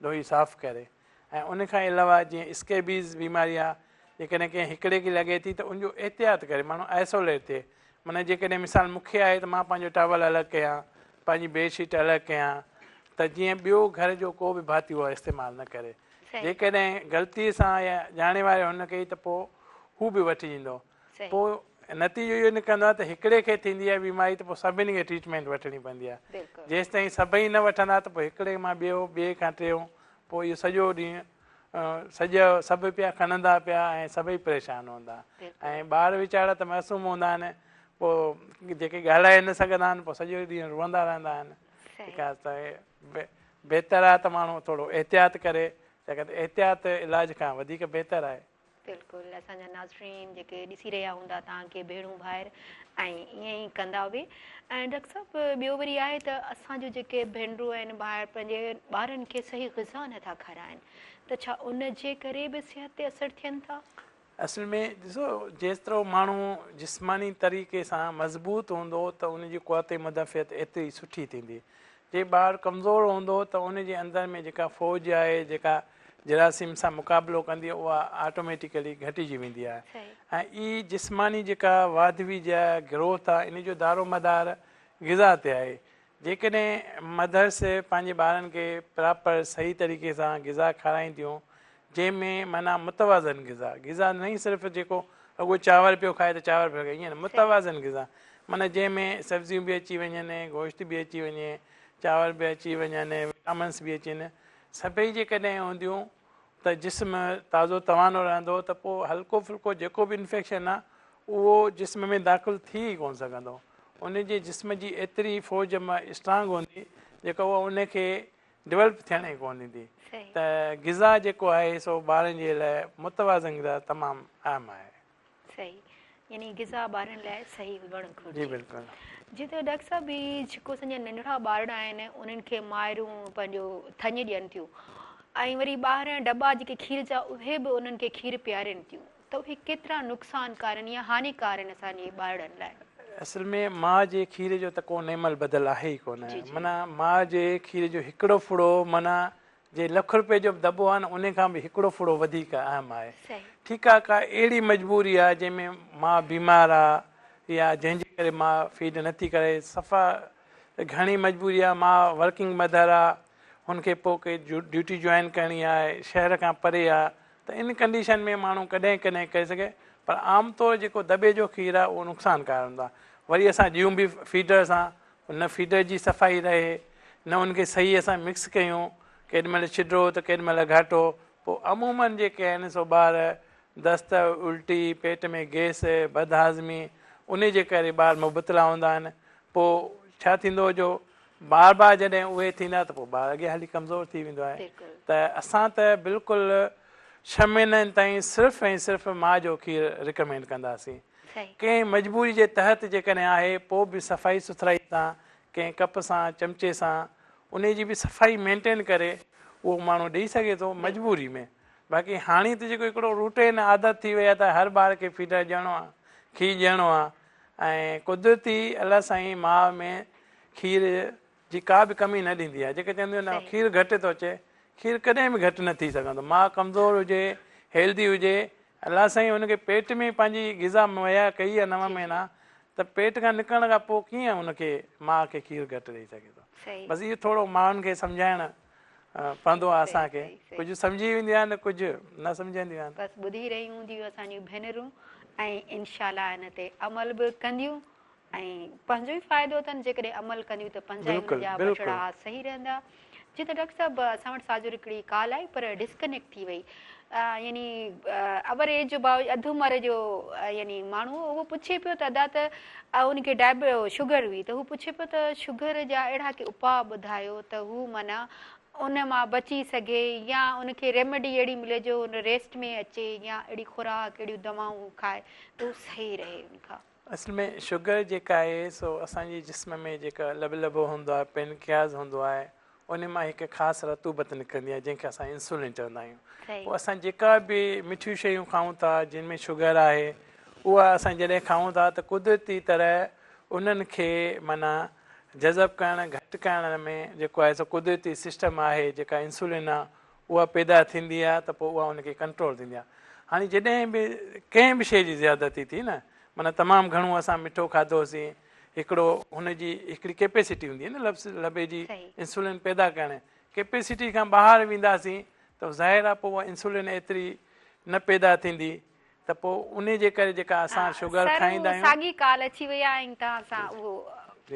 Speaker 2: ڌوئي صاف ڪري ۽ ان کان علاوه جيئن اسڪيبيز بيماري آهي جيڪڏهن ڪنهن هڪڙي کي لڳي ٿي ته ان جو احتياط ڪري ماڻهو آئسوليٽ ٿئي معنيٰ جيڪڏهن مثال مون کي آهي ته مان پنهنجو ٽاول الڳ ڪيان پنهنجي بيڊ شيٽ الڳ ڪيان ته جيئن ٻيو گهر جو ڪو به ڀاتي اها استعمال نه ڪري جيڪڏهن غلطيء سان يا ڄاڻي واڻي هن ڪئي ته پوء هو به وٺي ايندو. پوء نتيجو اهو نڪرندو آهي ته هڪڙي کي ٿيندي آهي بيماري ته پوء سڀني کي ٽريٽمينٽ وٺڻي پوندي آهي. جيستائين سڀئي نه وٺندا ته پوء هڪڙي مان ٻيو، ٻئي کان ٽيون، پوء اهو سڄو ڏينهن سڄو سڀ پيا کنندا پيا ۽ سڀئي پريشان هوندا ۽ ٻار ويچارا ته معصوم هوندا آهن پوء جيڪي ڳالهائي نه سگهندا آهن پوء سڄو ڏينهن روئندا رهندا آهن. ته بهتر آهي ته ماڻهو ٿورو احتياط ڪري ڇاڪاڻ ته احتياط علاج کان وڌيڪ بهتر آهي.
Speaker 1: بلڪل اسان جا ناظرين جيڪي ڏسي رهيا هوندا توهان کي ڀيڻون ڀائر ۽ ائين ئي ڪندا به ۽ ڊاڪٽر صاحب ٻيو وري آهي ته اسان جون جيڪي ڀينرون آهن ڀائر پنهنجي ٻارن کي صحيح غذا نٿا کارائن ته ڇا ان جي ڪري به صحت تي اثر ٿين ٿا؟
Speaker 2: اصل ۾ ڏسو جيترو ماڻهو جسماني طريقي سان مضبوط هوندو ته ان جي قوت مدافعت ايتري سٺي ٿيندي جي ٻار ڪمزور هوندو ته ان جي اندر ۾ جيڪا فوج آهي جيڪا جراثيم سان مقابلو ڪندي اها آٽوميٽيڪلي گهٽجي ويندي آهي ۽ هي جسماني جيڪا واڌ ويجهه آهي گروٿ آهي ان جو دارومدار غذا تي آهي جيڪڏهن مدرس پنهنجي ٻارن کي پراپر صحيح طريقي سان غذا کارائينديون جنهن ۾ معنيٰ متوازن غذا غذا نه صرف جيڪو رڳو چانور پيو کائي ته چانور پيو کائي ائين نه متوازن غذا معنيٰ جنهن ۾ سبزيون به اچي وڃن گوشت به اچي وڃي چانور به اچي وڃن وٽامنس به اچي وڃن سڀئي جيڪڏهن هونديون ته جسم تازو توانو رهندو ته پوء هلڪو ڦلڪو جيڪو به انفيڪشن آهي اهو جسم ۾ داخل ٿي ئي ڪونه سگهندو ان جي جسم جي ايتري فوج اسٽرانگ هوندي جيڪا اها ان کي ڊولپ ٿيڻ ئي ڪونه ڏيندي ته غذا جيڪو آهي سو ٻارن جي لاء متوازن غذا تمام اهم آهي.
Speaker 1: صحيح يعني غذا ٻارن لاء صحيح هجڻ گهرجي.
Speaker 2: جي بلڪل.
Speaker 1: جي ته ڊاڪٽر صاحب هي جيڪو اسان جا ننڍڙا ٻارڙا آهن انهن کي مائرون پنهنجو ٿڃ ڏين ٿيون ۽ وري ٻاهريان ڊٻا جيڪي کير جا اهي به انهن کي کير پيارين ٿيون ته اهي ڪيترا نقصانڪار آهن يا هاڃيڪار آهن اسان جي ٻارڙن لاء.
Speaker 2: اصل ۾ ماء جي کير جو ته ڪو نعم البدل آهي ئي ڪونه معنيٰ ماء جي کير جو هڪڙو ڦڙو معنيٰ جي لک روپئي جو به دٻو آهي نه انهي کان به هڪڙو ڦڙو وڌيڪ اهم آهي. ٺيڪ آهي ڪا اهڙي مجبوري آهي جنهن ۾ ماء بيمار آهي يا جنهن جي ڪري ماء فيڊ نٿي ڪري صفا گهڻي مجبوري آهي ماء ورڪنگ مدر آهي هن کي پوء ڪي ڊيوٽي جوائن ڪرڻي آهي شهر کان پري آهي ته ان ڪنڊيشن ۾ ماڻهو ڪڏهن ڪڏهن ڪري سگهي پر عام طور جيڪو دٻي جو کير آهي اهو نقصانڪار هوندو آهي وري اسان ڏيون به فيڊر سان نه فيڊر جي صفائي رهي نه ان کي صحيح اسان مڪس ڪيون ڪيڏي مهل ڇڊو ته ڪيڏي مهل گهاٽو پوء عموماً جيڪي آهن سو ٻار دست الٽي پيٽ ۾ گئس بدهاضمي انهي جي ڪري ٻار مبتلا هوندا آهن پوء ڇا ٿيندو جو بار بار جڏهن اهي ٿيندا ته پوء ٻار اڳيان هلي ڪمزور ٿي ويندو آهي ته اسان ته بلڪل ڇهه مهينن تائين صرف ۽ صرف ماء جو کير رڪمينڊ ڪنداسين ڪنهن مجبوري جي تحت جيڪڏهن آهي پوء به صفائي سٿرائي سان ڪنهن ڪپ سان چمچي سان انهي جي به صفائي مينٽين ڪري اهو ماڻهو ڏئي سگهي ٿو مجبوري ۾ باقي هاڻي ته جيڪو هڪڙو روٽين عادت ٿي وئي آهي ته هر ٻار کي فيڊر ڏيڻو آهي کير ڏيڻو آهي ۽ قدرتي الله سائين ماء ۾ کير جي ڪا به ڪمي نه ڏيندي آهي جيڪي چونديون آهن کير گهٽ ٿو اچي کير ڪڏهن به گهٽ نه ٿي سگهندو ماء ڪمزور هجي هيلدي هجي الله سائين هن کي پيٽ ۾ پنهنجي غذا مهيا ڪئي آهي نو مهينا ته پيٽ کان نڪرڻ کان پوء ڪيئن هن کي ماء کي کير گهٽ ڏئي سگهي ٿو بس اهو ٿورو ماڻهن کي سمجهائڻ پوندو آهي اسان کي ڪجهه سمجهي وينديون آهن ڪجهه نه سمجهنديون آهن.
Speaker 1: بس ٻڌي رهيون هونديون اسان جون ڀينرون ۽ انشاء الله ان تي عمل به ڪنديون ۽ پنهنجو ئي فائدو اٿن جيڪڏهن عمل ڪنديون ته پنهنجا ئي انهن جا ٻچڙا صحيح رهندا. جي ته ڊاڪٽر صاحب اسان وٽ ساجو هڪڙي ڪال آئي پر ڊسڪنيڪٽ ٿي وئي يعني اور ايج جو اڌ عمر جو يعني ماڻهو اهو پڇي پيو ته ادا ته ان کي ڊائب شگر هئي ته هو پڇي پيو ته شگر جا اهڙا ڪي اپاء ٻڌايو ته هو معنيٰ ان مان بچي سگهي يا ان کي ريميڊي اهڙي ملي جو ان ريسٽ ۾ اچي يا اهڙي خوراڪ اهڙيون دوائون هو کائي ته هو صحيح رهي ان کان.
Speaker 2: اصل ۾ شگر جيڪا آهي سو اسان جي جسم ۾ جيڪا لبلبو هوندو آهي پينڪرياز هوندو آهي ان مان هڪ خاص رطوبت نڪرندي آهي جنهن کي اسان انسولين چوندا آهيون پوء اسان جيڪا به مٺيون شيون کائون ٿا جن ۾ شگر آهي اها اسان جڏهن کائون ٿا ته قدرتي طرح انهن کي معنيٰ جذب ڪرڻ گهٽ ڪرڻ ۾ جيڪو آهي سو قدرتي سسٽم آهي جيڪا انسولين آهي اها پيدا ٿيندي آهي ته پوء اها ان کي ڪنٽرول ٿيندي آهي هاڻي جڏهن به ڪنهن به شيء جي زيادتي ٿي نه معنيٰ تمام گهڻو اسان مٺو کاڌوسين هڪڙو هن جي هڪڙي ڪيپيسٽي هوندي آهي نه لفظ لبي جي انسولين پيدا ڪرڻ ڪيپيسٽي کان ٻاهر وينداسين ته ظاهر آهي پوء اها انسولين ايتري نه پيدا ٿيندي ته پوء انهي جي ڪري جيڪا اسان شگر کائيندا آهيون.
Speaker 1: سر ساڳي ڪال اچي وئي آهي ۽ توهان سان اهو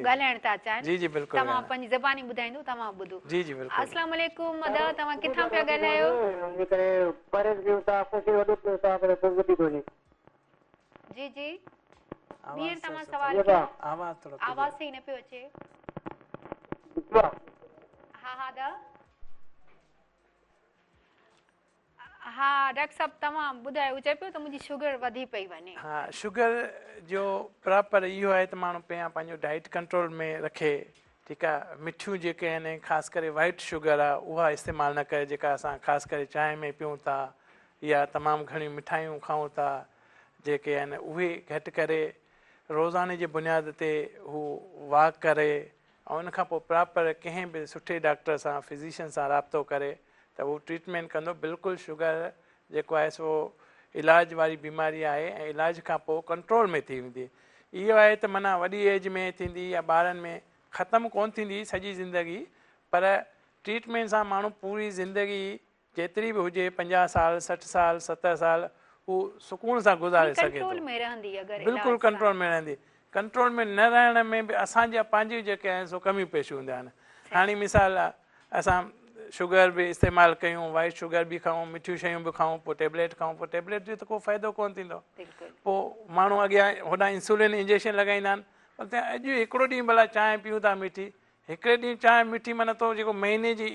Speaker 1: ڳالهائڻ ٿا چاهين.
Speaker 2: جي جي بلڪل
Speaker 1: توهان پنهنجي زباني ٻڌائيندو توهان ٻڌو.
Speaker 2: جي جي بلڪل.
Speaker 1: السلام عليڪم ادا توهان ڪٿان پيا ڳالهايو.
Speaker 4: ان جي ڪري پرهيز ڪيون ٿا خوشي وڏو ڪيون ٿا پر پوء ٻڌي ڪونهي.
Speaker 1: جي جي ٻيهر توهان سوال ڪيو. آواز ٿورو آواز صحيح نه پيو اچي. ها ها ادا. ها ڊاڪٽر صاحب توهان ٻڌايو هو چئي پيو ته منهنجي شگر وڌي پئي وڃي.
Speaker 2: ها شگر جو پراپر اهو آهي ته ماڻهو پهريان پنهنجو ڊائيٽ ڪنٽرول ۾ رکي ٺيڪ آهي مٺيون جيڪي آهن خاص ڪري وائيٽ شگر آهي اها استعمال نه ڪري جيڪا اسان خاص ڪري چانهه ۾ پيون ٿا يا تمام گهڻيون مٺايون کائون ٿا جيڪي آهن اهي گهٽ ڪري روزاني جي بنياد تي هو واڪ ڪري ۽ ان کان پوء پراپر ڪنهن به سٺي ڊاڪٽر سان فزيشن سان رابطو ڪري ته هو ٽريٽمينٽ ڪندو بلڪل شگر جيڪو آهي سو علاج واري بيماري آهي ۽ علاج کان پوء ڪنٽرول ۾ ٿي ويندي اهو آهي ته معنيٰ وڏي ايج ۾ ٿيندي يا ٻارن ۾ ختم ڪونه ٿيندي سڄي زندگي پر ٽريٽمينٽ سان ماڻهو پوري زندگي جيتري به هجي 50 سال 60 سال 70 سال هو سڪون سان گذاري سگهي ٿو.
Speaker 1: ڪنٽرول ۾ رهندي اگر
Speaker 2: بلڪل ڪنٽرول ۾ رهندي. ڪنٽرول ۾ نه رهڻ ۾ به اسان جا پنهنجيون جيڪي آهن سو ڪميون پيشيون هونديون آهن. هاڻي مثال آ اسان شگر به استعمال ڪيون وائيٽ شگر به کائون مٺيون شيون به کائون پوء ٽيبليٽ کائون پوء ٽيبليٽ جو ته ڪو فائدو ڪونه ٿيندو پوء ماڻهو اڳيان هوڏانهن انسولين انجيڪشن لڳائيندا آهن پر اڄ هڪڙو ڏينهن ڀلا چانهه پيون ٿا مٺي هڪڙي ڏينهن چانهه مٺي معنيٰ تو جيڪو مهيني جي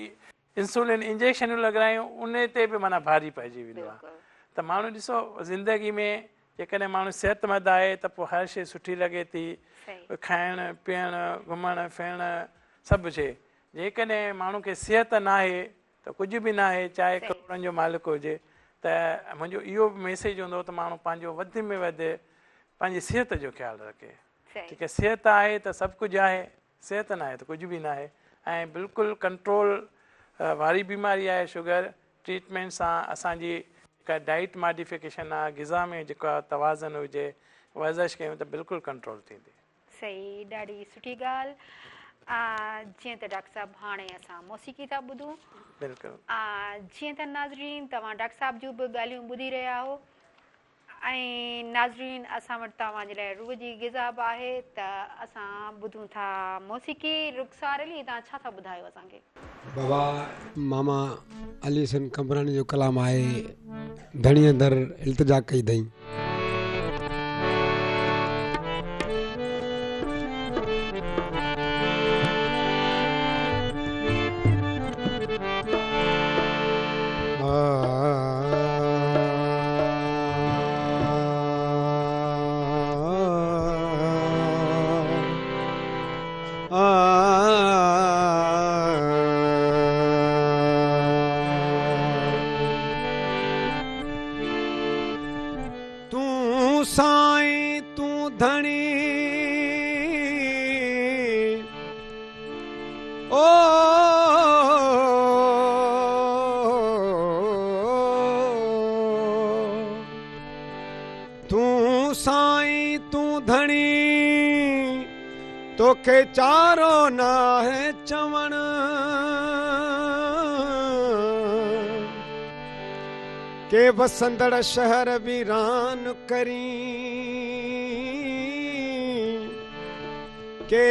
Speaker 2: انسولين انجيڪشنون لڳرايون ان تي به معنيٰ ڀاري پئجي ويندو آهي ته ماڻهو ڏسو زندگي ۾ جيڪڏهن ماڻهو صحتمند آهي ته پوء هر شيء سٺي لڳي ٿي کائڻ پيئڻ گهمڻ ڦرڻ سڀ شيء جيڪڏهن ماڻهو کي صحت ناهي ته ڪجهه به ناهي چاهي ڪروڙن جو مالڪ هجي ته منهنجو اهو به ميسيج هوندو ته ماڻهو پنهنجو وڌ ۾ وڌ پنهنجي صحت جو خيال رکي ٺيڪ آهي صحت آهي ته سڀ ڪجهه آهي صحت ناهي ته ڪجهه به ناهي ۽ بلڪل ڪنٽرول واري بيماري آهي شگر ٽريٽمينٽ سان اسان جي جيڪا ڊائيٽ ماڊيفڪيشن آهي غذا ۾ جيڪا توازن هجي ورزش ڪيون ته بلڪل ڪنٽرول ٿيندي.
Speaker 1: صحيح ڏاڍي سٺي ڳالهه جيئن ته ڊاڪٽر صاحب هاڻي اسان موسيقي ٿا ٻڌون.
Speaker 2: بلڪل.
Speaker 1: جيئن ته ناظرين توهان ڊاڪٽر صاحب جون به ڳالهيون ٻڌي رهيا آهو ۽ ناظرين اسان وٽ توهان جي لاء روح جي غذا به آهي ته اسان ٻڌون ٿا موسيقي رخسار علي توهان ڇا ٿا ٻڌايو اسان کي.
Speaker 3: بابا ماما علي حسن قمبراڻي جو ڪلام آهي ڌڻيء در التجا ڪئي اٿئي. تون سائين تون ڌڻي او تون سائين تون ڌڻي توکي چارو ناهي چوڻ ڪي وسندڙ شهر ويران ڪرين ڪي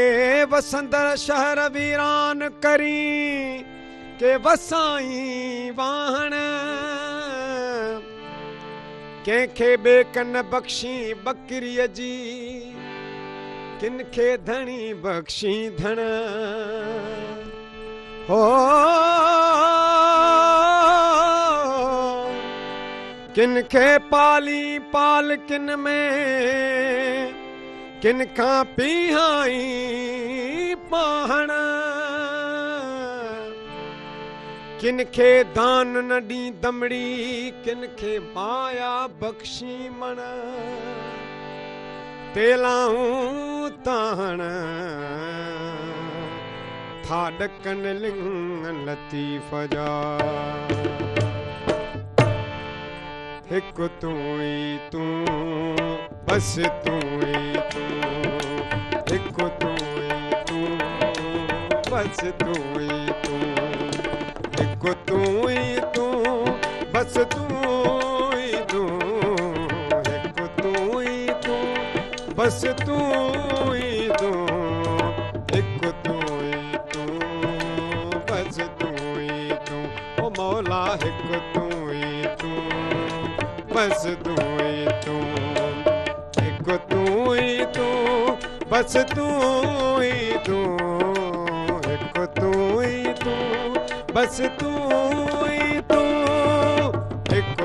Speaker 3: وسندڙ شهر ويران ڪرين ڪي وسائين واهڻ ڪنهن کي ٻيڪن بخشين ٻڪريء جي ڪن کي ڌڻي بخشين ڌڻ هو ڪن کي پالين پالڪن ۾ ڪن کان پيهائين پاهڻ ڪن کي دان نه ڏين دمڙي ڪن کي مايا بخشين مڻ تيلائون تاڻ ٿا ڏڪن لڱ لطيف جا هڪ تون ئي تون بس تون ئي تون هڪ تون ئي تون بس تون ئي تون هڪ تون ئي تون بس تون ئي تون هڪ تون ئي تون بس تون ئي تون هڪ تون ئي تون بس تون ئي تون او مولا هڪ تون ئي تون بس تون ئي تون هڪ تون ئي تون بس تون ئي تون هڪ تون ئي تون بس تون ئي تون هڪ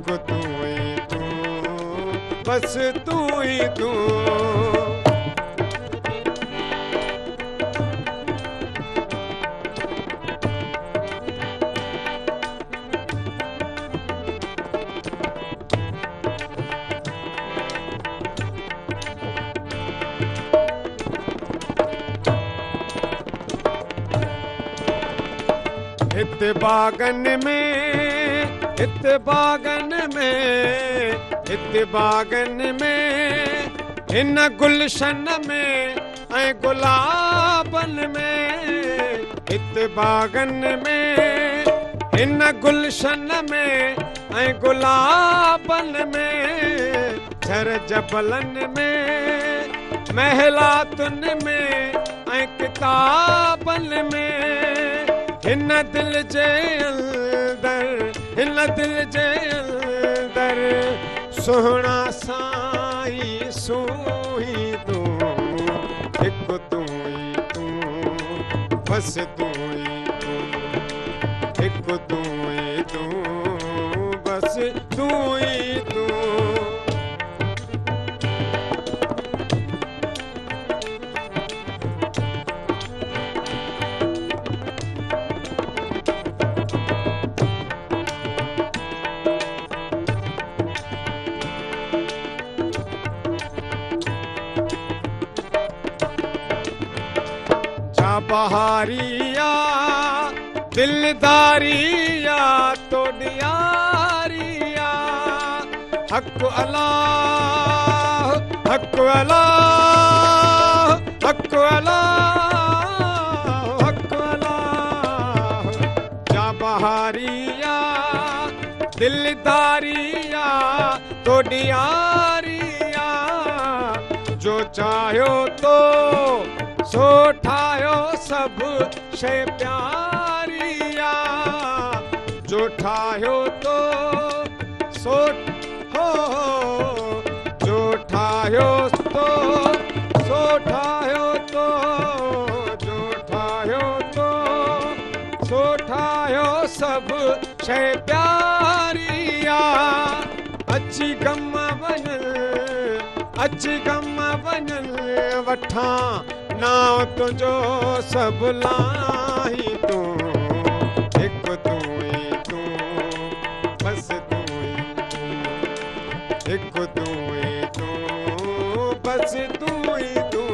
Speaker 3: हिकु तूं ई तूं, बसि तूं ई तूं। हिते बागन में, हिते बागन में, हिते बागन में, हिन गुलशन में ऐं गुलाबन में। हिते बागन में, हिन गुलशन में ऐं गुलाबन में, झर जबलनि में, महलातुनि में ऐं किताबनि में। हिन दिल जे अंदर, हिन दिल जे अंदर, सुहिणा साईं सूही तूं, हिकु तूं ई तूं, बसि तूं ई तूं, हिकु तूं ई तूं, बसि तूं ई तूं। बहारिया दिलदारिया तो डियारिया, हक अल्लाह, हक अल्लाह, हक अल्लाह, हक अल्लाह। जा बहारिया दिलदारिया तो डियारिया, जो चाहो तो सो ठाहियो सभु शइ प्यारिया, जो ठाहियो तो सो हो, जो ठाहियो तो सो ठाहियो तो, जो ठाहियो तो सो ठाहियो सभु शइ प्यारिया। अची गम वञनि, अची गम वञनि वठां नाव तुंहिंजो सभु लाही तूं, हिकु तूं ई तूं, बसि तूं ई तूं, हिकु तूं ई तूं, बसि तूं ई तूं।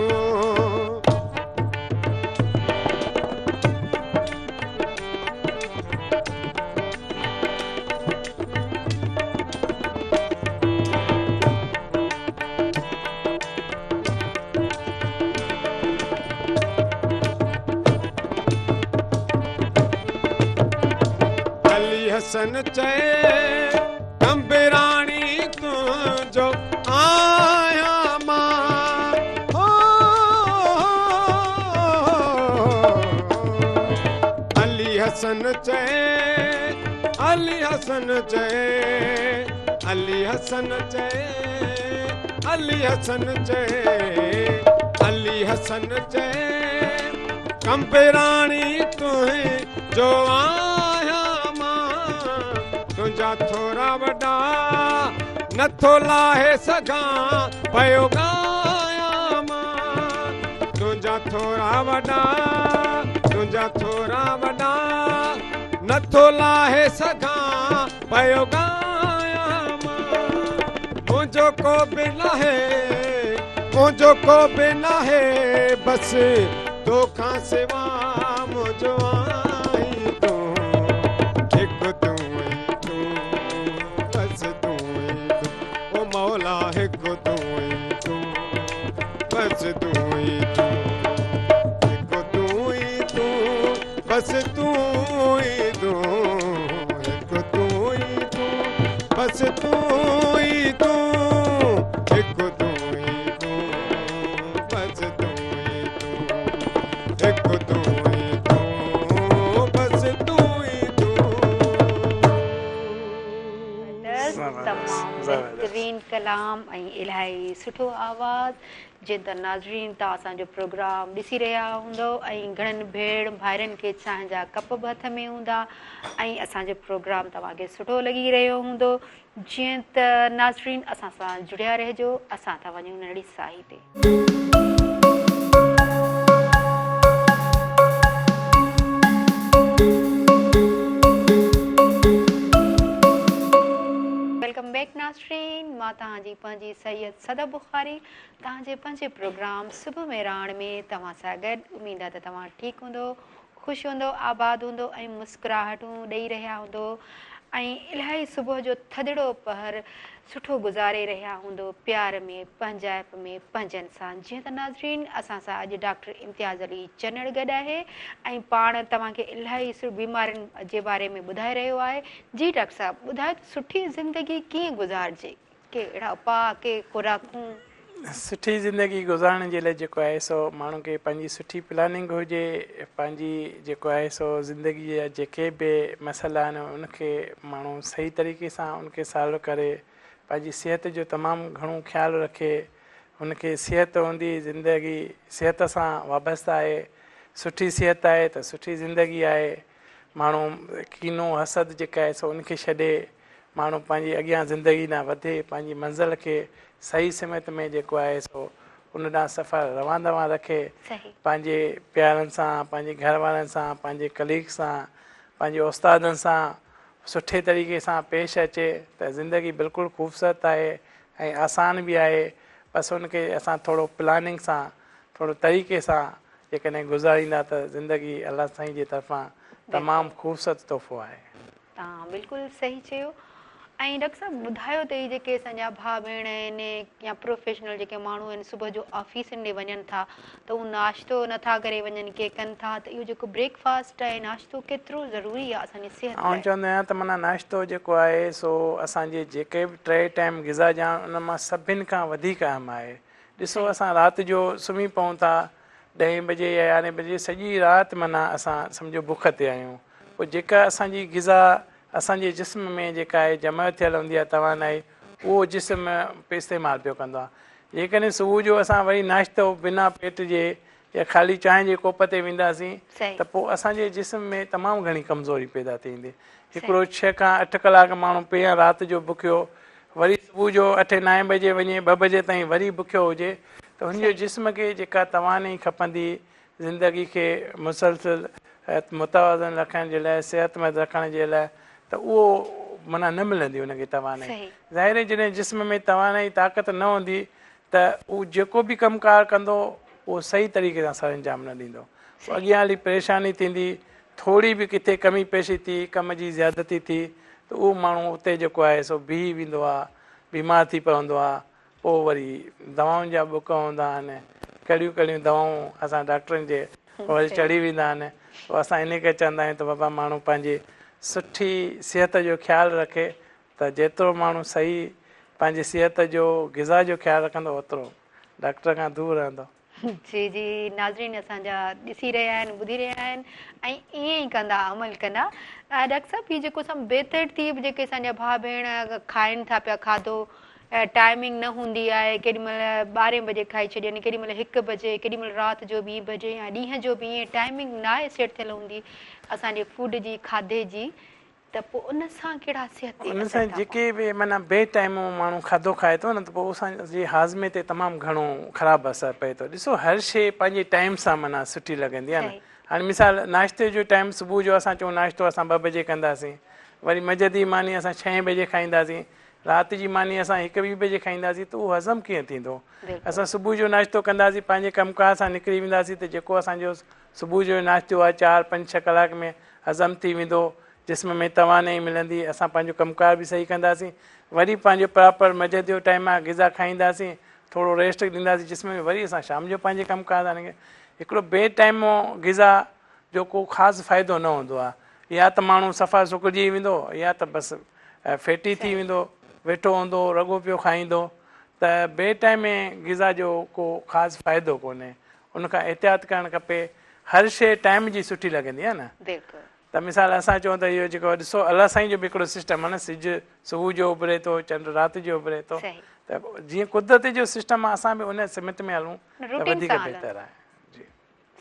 Speaker 3: हसन चए कंबराणी तुंहिंजो आहियां मां, हो अली हसन चए, अली हसन चए, अली हसन चए, अली हसन चए, अली हसन चए कंबराणी तुंहिंजो आहियां। तुंहिंजा थोरा वॾा नथो लाहे सघां पियो ॻायां मां, तुंहिंजा थोरा वॾा, तुंहिंजा थोरा वॾा नथो लाहे सघां पियो ॻायां मां। मुंहिंजो को बि नाहे, मुंहिंजो को बि नाहे, बसि तोखां सिवा मुंहिंजो आहीं तूं, हिकु तूं ई तूं, बसि तूं ई तूं, ओ मौला हिकु तूं ई तूं, बसि तूं ई तूं, हिकु तूं ई तूं, बसि तूं ई तूं, हिकु तूं ई तूं, बसि तूं ई तूं, हिकु तूं ई तूं, बसि तूं ई तूं, हिकु तूं ई तूं, बसि तूं ई तूं।
Speaker 1: तमाम बेहतरीन कलाम। ڪلام ۽ الاهي سٺو آواز جيئن ته ناظرين توهان اسان جو پروگرام ڏسي رهيا هوندؤ ۽ گهڻن ڀيڻ ڀائرن کي چانهه جا ڪپ به هٿ ۾ هوندا ۽ اسان جو پروگرام توهان کي سٺو لڳي رهيو هوندو جيئن ته ناظرين اسان سان جڙيا رهجو اسان ٿا وڃون ننڍڙي ساهي تي. Welcome back ناظرين مان توهان جي پنهنجي سيد صدف بخاري توهان جي پنهنجي پروگرام صبح مهراڻ ۾ توهان سان گڏ اميد آهي ته توهان ٺيڪ هوندو خوش هوندو آباد هوندو ۽ مسڪراهٽون ڏئي رهيا هوندو ۽ الاهي صبح جو ٿڌڙو پهر سٺو گذاري رهيا هوندو پيار ۾ پنهنجائپ ۾ پنهنجن سان جيئن ته ناظرين اسان سان اڄ ڊاڪٽر امتياز علي چنڙ گڏ آهي ۽ پاڻ توهان کي الاهي بيمارين جي باري ۾ ٻڌائي رهيو آهي جي ڊاڪٽر صاحب ٻڌايو ته سٺي زندگي ڪيئن گذارجي ڪي اهڙا اپاء ڪي خوراڪون.
Speaker 2: سٺي زندگي گذارڻ جي لاء جيڪو آهي سو ماڻهو کي پنهنجي سٺي پلاننگ هجي پنهنجي جيڪو آهي سو زندگي جا جيڪي به مسئلا آهن ان کي ماڻهو صحيح طريقي سان ان کي سالو ڪري پنهنجي صحت جو تمام گهڻو خيال رکي هن کي صحت هوندي زندگي صحت سان وابسته آهي سٺي صحت آهي ته سٺي زندگي آهي ماڻهو ڪينو حسد جيڪا آهي سو ان کي ڇڏي ماڻهو پنهنجي اڳيان زندگي ڏانهن وڌي، پنهنجي منزل کي صحيح سمت ۾ جيڪو آهي سو ان ڏانهن سفر روان دوان رکي، پنهنجي پيارن سان، پنهنجي گهر وارن سان، پنهنجي ڪليگ سان، پنهنجي استادن سان سٺي طريقي سان پيش اچي ته زندگي بلڪل خوبصورت آهي ۽ آسان به آهي بس ان کي اسان ٿورو پلاننگ سان ٿورو طريقي سان جيڪڏهن گذاريندا ته زندگي الله سائين جي طرفان تمام خوبصورت تحفو آهي.
Speaker 1: توهان بلڪل صحيح چيو ۽ ڊاڪٽر صاحب ٻڌايو ته هي جيڪي اسان جا ڀاء ڀيڻ آهن يا پروفيشنل جيڪي ماڻهو آهن صبح جو آفيسن ڏي وڃن ٿا ته هو ناشتو نٿا ڪري وڃن ڪي ڪن ٿا ته اهو جيڪو بريڪ فاسٽ آهي ناشتو ڪيترو ضروري آهي اسان جي صحت
Speaker 2: آئون
Speaker 1: لاء.
Speaker 2: چوندو آهيان ته معنيٰ ناشتو جيڪو آهي سو اسان جي جيڪي به ٽئي ٽائيم غذا جا آهن ان مان سڀن کان وڌيڪ اهم آهي ڏسو اسان رات جو سمهي پئون ٿا ڏهين بجي يا يارهين بجي سڄي رات معنيٰ اسان سمجهو بک تي آهيون پوء جيڪا اسان جي غذا اسان جي جسم ۾ جيڪا آهي جمع ٿيل هوندي آهي توانائي اهو جسم استعمال پيو ڪندو آهي جيڪڏهن صبح جو اسان وري ناشتو بنا پيٽ جي يا خالي چانهه جي ڪوپ تي وينداسين ته پوء اسان جي جسم ۾ تمام گهڻي ڪمزوري پيدا ٿيندي هڪڙو ڇهه کان اٺ ڪلاڪ ماڻهو پهريان رات جو بکيو وري صبح جو اٺين نائين بجي وڃي ٻه بجي تائين وري بکيو هجي ته هن جي جسم کي جيڪا توانائي کپندي زندگي کي مسلسل متوازن رکڻ جي لاء صحتمند رکڻ جي لاء ته اهو معنيٰ نه ملندي ان کي توانائي ظاهر آهي جڏهن جسم ۾ توانائي طاقت نه هوندي ته هو جيڪو به ڪم ڪار ڪندو اهو صحيح طريقي سان سرانجام نه ڏيندو پوء اڳيان هلي پريشاني ٿيندي ٿوري به ڪٿي ڪمي پيشي ٿي ڪم جي زيادتي ٿي ته اهو ماڻهو اتي جيڪو آهي سو بيهي ويندو آهي بيمار ٿي پوندو آهي پوء وري دوائن جا ٻڪ هوندا آهن، ڪهڙيون ڪهڙيون دوائون اسان ڊاڪٽرن جي وري چڙهي ويندا آهن، پوء اسان انهي ڪري چوندا آهيون ته بابا ماڻهو پنهنجي سٺي صحت جو خيال رکي ته جيترو ماڻهو صحيح پنهنجي صحت جو غذا جو خيال رکندو اوترو ڊاڪٽر کان دور رهندو.
Speaker 1: جي جي ناظرين اسان جا ڏسي رهيا آهن ٻڌي رهيا آهن ۽ ائين ئي ڪندا عمل ڪندا ڊاڪٽر صاحب هي جيڪو اسان بي ترتيب جيڪي اسان جا ڀاء ڀيڻ کائن ٿا پيا کاڌو ٽائمنگ نه هوندي آهي ڪيڏي مهل ٻارهين بجي کائي ڇڏين ڪيڏي مهل هڪ بجي ڪيڏي مهل رات جو ٻي بجي يا ڏينهن جو به ائين ٽائمنگ ناهي سيٽ ٿيل هوندي اسان جي فوڊ جي کاڌي جي ته پوء ان سان ڪهڙا صحت تي
Speaker 2: ان
Speaker 1: اثر
Speaker 2: سان
Speaker 1: ٿا
Speaker 2: جيڪي
Speaker 1: پون؟
Speaker 2: به معنيٰ بي ٽائيمو ماڻهو کاڌو کائي ٿو نه ته پوء اسان جي هاضمي تي تمام گهڻو خراب اثر پئي ٿو. ڏسو هر شيء پنهنجي ٽائيم سان معنيٰ سٺي لڳندي آهي نه. هاڻي مثال ناشتي جو ٽائيم صبح جو اسان چئون ناشتو اسان ٻه بجي ڪنداسين وري منجهند جي ماني اسان ڇهين بجي کائينداسين رات جي ماني اسان هڪ ٻي بجي کائينداسين ته اهو هضم ڪيئن ٿيندو؟ اسان صبح جو ناشتو ڪنداسين پنهنجي ڪم ڪار سان نڪري وينداسين ته جيڪو اسان جو صبح جو ناشتو آهي چار پنج ڇهه ڪلاڪ ۾ هضم ٿي ويندو، جسم ۾ توانائي ملندي، اسان پنهنجو ڪم ڪار به صحيح ڪنداسين، وري پنهنجو پراپر منجهند جو ٽائيم آهي غذا کائينداسين، ٿورو ريسٽ ڏينداسين جسم ۾ وري اسان شام جو پنهنجي ڪم ڪار سان هڪڙو بي ٽائيمو غذا جو ڪو خاص فائدو نه هوندو آهي يا ته ماڻهو صفا سڪجي ويندو يا ته بس فيٽي ٿي ويندو ويٺو هوندو رڳو پيو کائيندو ته بي ٽائيمي غذا جو ڪو خاص فائدو ڪونهي ان کان احتياط ڪرڻ کپي هر شيء ٽائيم جي سٺي لڳندي آهي نه
Speaker 1: بلڪل.
Speaker 2: ته مثال اسان چئون ته اهو جيڪو ڏسو الله سائين جو به هڪڙو سسٽم آهي نه سج صبح جو اڀري ٿو چنڊ رات جو اڀري ٿو
Speaker 1: صحيح.
Speaker 2: ته ته جيئن قدرت جو سسٽم آهي اسان به ان سمت ۾ هلون ته وڌيڪ بهتر آهي. جي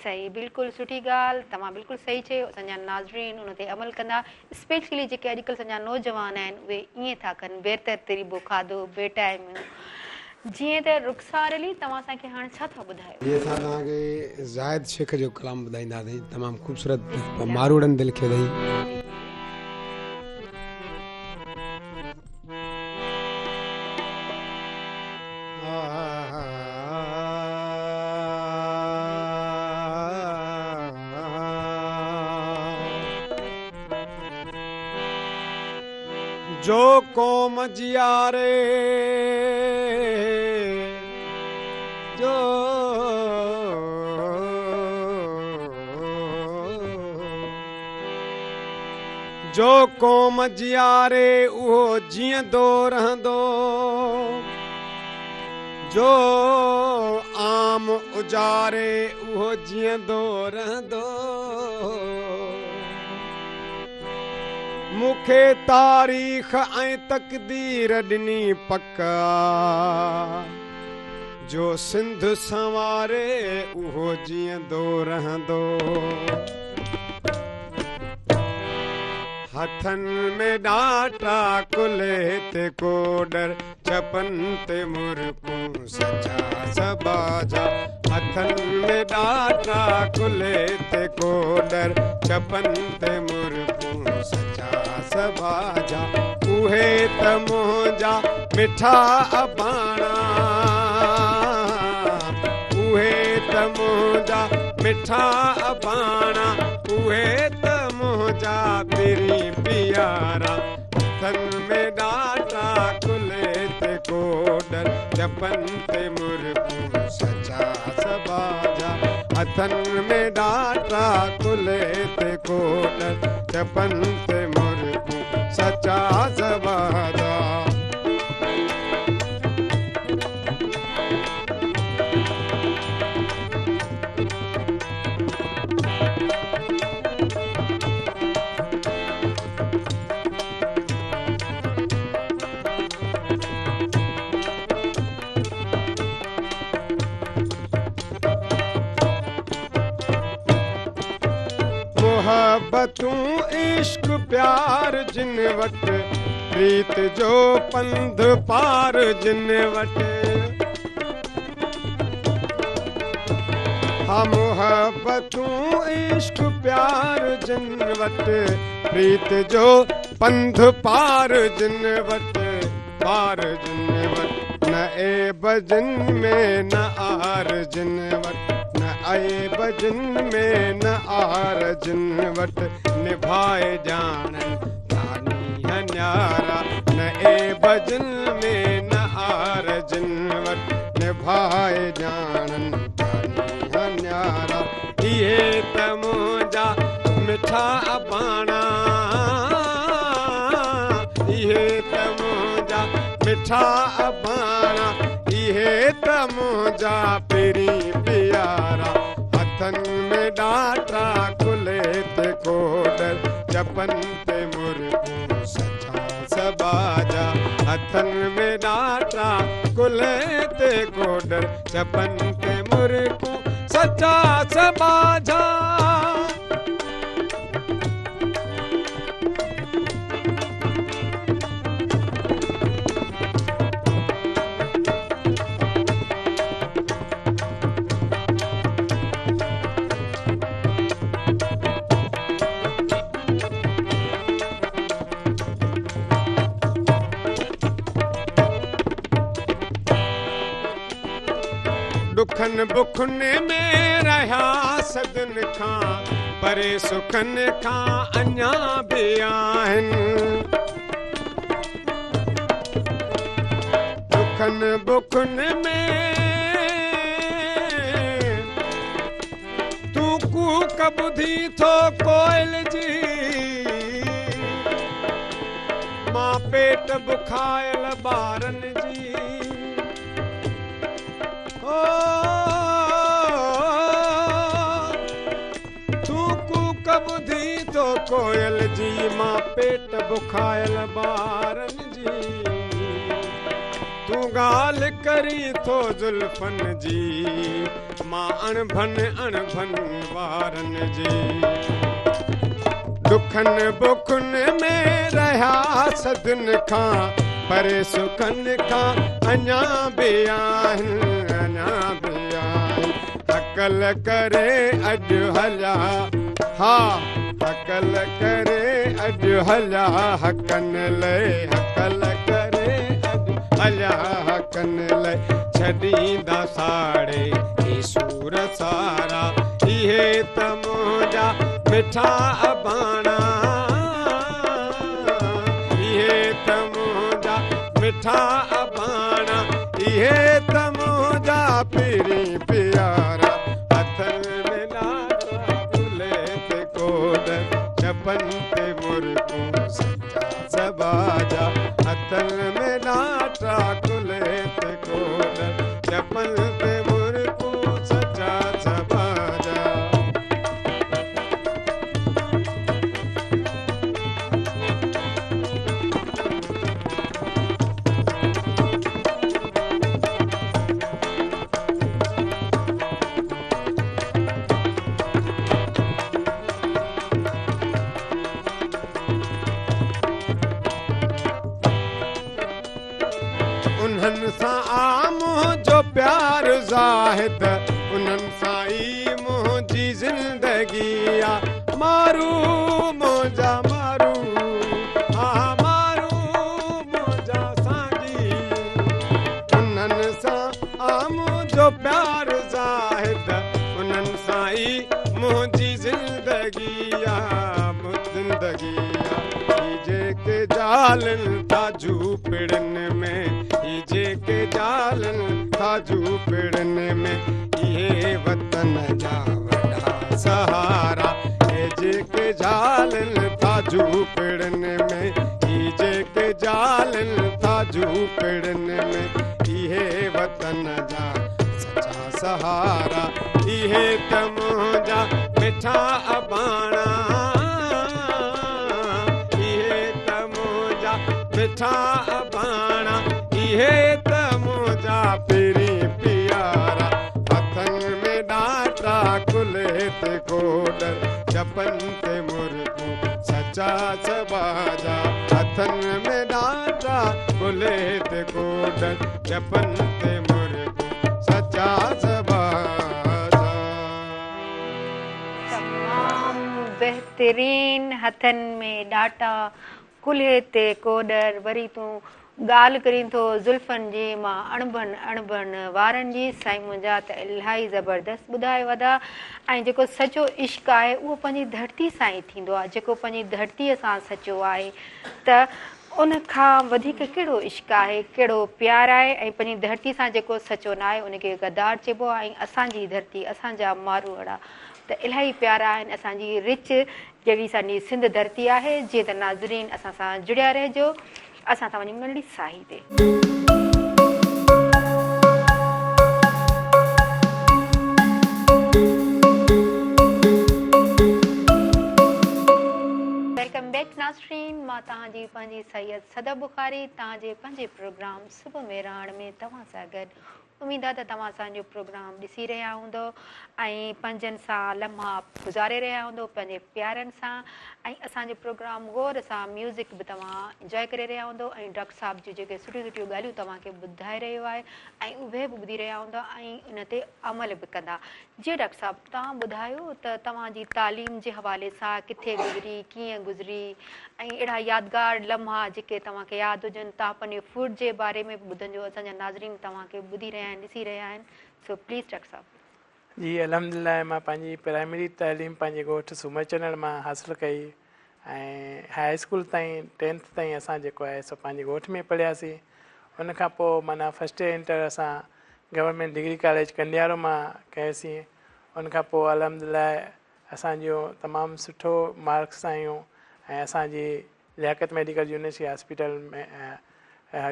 Speaker 1: صحيح بلڪل سٺي ڳالهه توهان بلڪل صحيح چيو اسان جا ناظرين ان تي عمل ڪندا اسپيشلي جيڪي اڄڪلهه اسان جا نوجوان آهن اهي ائين ٿا ڪن بي ترتيبو کاڌو بي ٽائيم جيئن ته رخسار علي توهان اسان کي هاڻ ڇا ٿا ٻڌايو.
Speaker 3: جي اسان توهان کي زاهد شيخ جو ڪلام ٻڌائينداسين تمام خوبصورت ماروئڙن دل کي اٿئي. جو قوم جياري جو جو قوم جياري اهو جيئندو رهندو، جو عام اجاري اهو جيئندو رهندو. مون کي تاريخ ۽ تقدير ڏني پڪ آ، جو سنڌ سنواري اهو جيئندو رهندو. هٿن ۾ ڏاٽا ڪلهي تي ڪوڏر چپن تي مرڪون سچا سٻاجها هٿن ۾ ڏاٽا ڪلهي تي ڪوڏر چپن تي مرڪون سچا سٻاجها اهي ته منهنجا مٺا اباڻا اهي ته منهنجا مٺا اباڻا اهي ته منهنجا پرين پيارا هٿن ۾ ڏاٽا ڪلهي تي ڪوڏر چپن تي مرڪون سچا سٻاجها هٿن ۾ ڏاٽا ڪلهي تي ڪوڏر چپن تي مرڪون سچا سٻاجها. محبتون عشق پيار جن وٽ پريت جو پنڌ پار جن وٽ ها محبتون عشق پيار جن وٽ پريت جو پنڌ پار جن وٽ پار جن وٽ نه عيب جن ۾ نه عار جن وٽ نه عيب جن ۾ نه عار جن وٽ نڀائي ڄاڻن ٿا نينهن نيارا نه عيب جن ۾ نه عار جن وٽ نڀائي ڄاڻن ٿا نينهن نيارا اهي ته منهنجا مٺا اباڻا اهي ته منهنجا مٺا اباڻا اهي ته منهنجا پرين پيارا هٿن ۾ ڏاٽا ڪلهي تي ڪوڏر چپن تي مرڪون سچا سٻاجها هٿن ۾ ڏاٽا ڪلهي تي ڪوڏر چپن تي مرڪون سچا سٻاجها. ڏکن بکن ۾ رهيا صدين کان پري سکن کان اڃا به آهن ڏکن بکن ۾ تون ڪوڪ ٻڌين ٿو ڪوئل جي مان پيٽ بکايل ٻارن جي او تون ڪوڪ ٻڌين ٿو ڪوئل جي مان پيٽ بکايل ٻارن جي تون ڳالهه ڪرين ٿو زلفن جي، مان اڻڀن اڻڀن وارن جي. ڏکن بکن ۾ رهيا صدين کان، پر سکن کان اڃا به آهن، اڃا به آهن. هڪل ڪري اڄ هليا، ها هڪل ڪري اڄ هليا حقن لئي، هڪل ڪري اڄ هليا حقن لئي، ڇڏيندا ساڙي هي سور سارا، اهي ته منهنجا مٺا اباڻا، اهي ته منهنجا مٺا اباڻا، اهي ته منهنجا پرين پيارا، هٿن ۾ ڏاٽا ڪلهي تي ڪوڏر، چپن تي مرڪون سچا سٻاجها، هٿن ۾ ڏاٽا ڪلهي تي ڪوڏر، چپن تي مرڪون سچا سٻاجها. انهن سان آ منهنجو پيار زاهد، انهن سان ئي منهنجي زندگي آ، مارو منهنجا مارو، ها مارو منهنجا سانگي، انهن سان آ منهنجو پيار زاهد، انهن سان ئي منهنجي زندگي آ، زندگي آ. هي جيڪي جهالن ٿا جهوپڙين ۾، هي جيڪي جهالن ٿا جهوپڙين ۾، اهي وطن جا وڏا سهارا، هي جيڪي جهالن ٿا جهوپڙين ۾، هي جيڪي جهالن ٿا جهوپڙين ۾، اهي وطن جا سچا سهارا، اهي ته منهنجا مٺا اباڻا، اهي ته منهنجا مٺا اباڻا، اهي ته منهنجا پرين پيارا، هٿن ۾ ڏاٽا ڪلهي تي ڪوڏر، چپن تي مرڪون سچا سٻاجها، هٿن ۾ ڏاٽا ڪلهي تي ڪوڏر، چپن تي مرڪون سچا سٻاجها.
Speaker 1: تمام بهترين، هٿن ۾ ڏاٽا ڪلهي تي ڪوڏر، وري تون ڳالهه ڪرين ٿو زلفن جي، مان اڻڀن اڻڀن وارن جي. سائين منهنجا ته الاهي زبردست ٻڌايو ادا. ۽ جيڪو سچو عشق آهي اهو پنهنجي ڌرتي سان ئي ٿيندو آهي، جيڪو پنهنجي ڌرتيء سان سچو آهي ته ان کان وڌيڪ ڪهڙو عشق آهي، ڪهڙو پيار آهي. ۽ پنهنجي ڌرتي سان جيڪو سچو نه آهي ان کي غدار چئبو آهي. ۽ اسان جي ڌرتي، اسان جا ماروئڙا ته الاهي پيارا آهن، اسان جي رچ جهڙي اسان جي سنڌ ڌرتي آهي. جيئن ته ناظرين اسان سان جڙيا رهجو، اسان ٿا وڃون ننڍڙي ساهي تي. Welcome back ناظرين، مان توهان جي پنهنجي سيد صدف بخاري توهان جي پنهنجي پروگرام صبح مهراڻ ۾ توهان سان گڏ. اميد آ ته توهان اسان جو پروگرام ڏسي رهيا هوندؤ ۽ پنهنجن سان لمحا گذاري رهيا هوندؤ پنهنجي پيارن سان ۽ اسان جو پروگرام غور سان ميوزڪ به توهان انجواء ڪري رهيا هوندؤ ۽ ڊاڪٽر صاحب جون جيڪي سٺيون سٺيون ڳالهيون توهان کي ٻڌائي رهيو آهي ۽ اهي به ٻڌي رهيا هوندؤ ۽ ان تي عمل به ڪندا. جي ڊاڪٽر صاحب توهان ٻڌايو ته توهان جي تعليم جي حوالي سان ڪٿي گذري ڪيئن گذري ۽ اهڙا يادگار لمحا جيڪي توهان کي ياد هجن توهان پنهنجي فوڊ جي باري ۾ به ٻڌنجو اسان جا ناظرين توهان کي ٻڌي رهيا آهن ڏسي رهيا آهن سو پليز ڊاڪٽر صاحب.
Speaker 2: جي الحمد لله مان پنهنجي پرائمري تعليم پنهنجي ڳوٺ سومر چنڙ مان حاصل ڪئي ۽ هاء اسڪول تائين ٽينٿ تائين اسان جيڪو آهي سو پنهنجي ڳوٺ ۾ پڙهياسين ان کان پوء معنيٰ فرسٽ ايئر انٽر اسان گورنمينٽ ڊگري ڪاليج ڪنڊيارو مان ڪيوسين ان کان پوء الحمد لله اسان جو تمام سٺو مارڪس آيون ۽ اسان جي لياقت ميڊيڪل يونيورسٽي هاسپيٽل ۾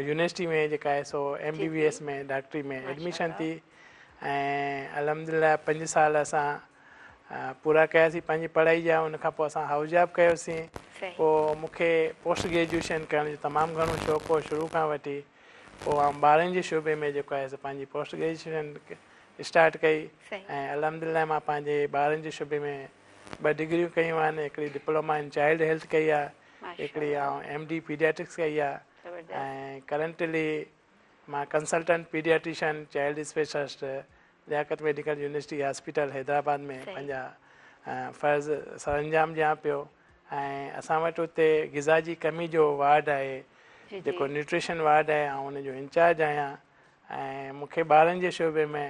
Speaker 2: يونيورسٽي ۾ جيڪا آهي سو ايم بي بي ايس ۾ ڊاڪٽري ۾ ايڊميشن ٿي ۽ الحمد لله پنج سال اسان پورا ڪياسين پنهنجي پڙهائي جا ان کان پوء اسان هائوس جاب ڪيوسين پوء مون کي پوسٽ گريجوئيشن ڪرڻ جو تمام گهڻو شوق هو شروع کان وٺي. پوء آئون ٻارن جي شعبي ۾ جيڪو آهي سو پنهنجي پوسٽ گريجوئيشن اسٽارٽ ڪئي ۽ الحمدلله مان پنهنجي ٻارن جي شعبي ۾ ٻه ڊگريون ڪيون آهن هڪڙي ڊپلوما ان چائلڊ هيلٿ ڪئي آهي هڪڙي آئون ايم ڊي پيڊياٽرڪس ڪئي آهي ۽ ڪرنٽلي مان consultant paediatrician child specialist Liaquat medical university hospital Hyderabad ۾ پنهنجا فرض سرانجام ڏيان پيو ۽ اسان وٽ اتي غذا جي ڪمي جو وارڊ آهي جيڪو نيوٽريشن وارڊ آهي آئون ان جو انچارج آهيان ۽ مون کي ٻارن جي شعبي ۾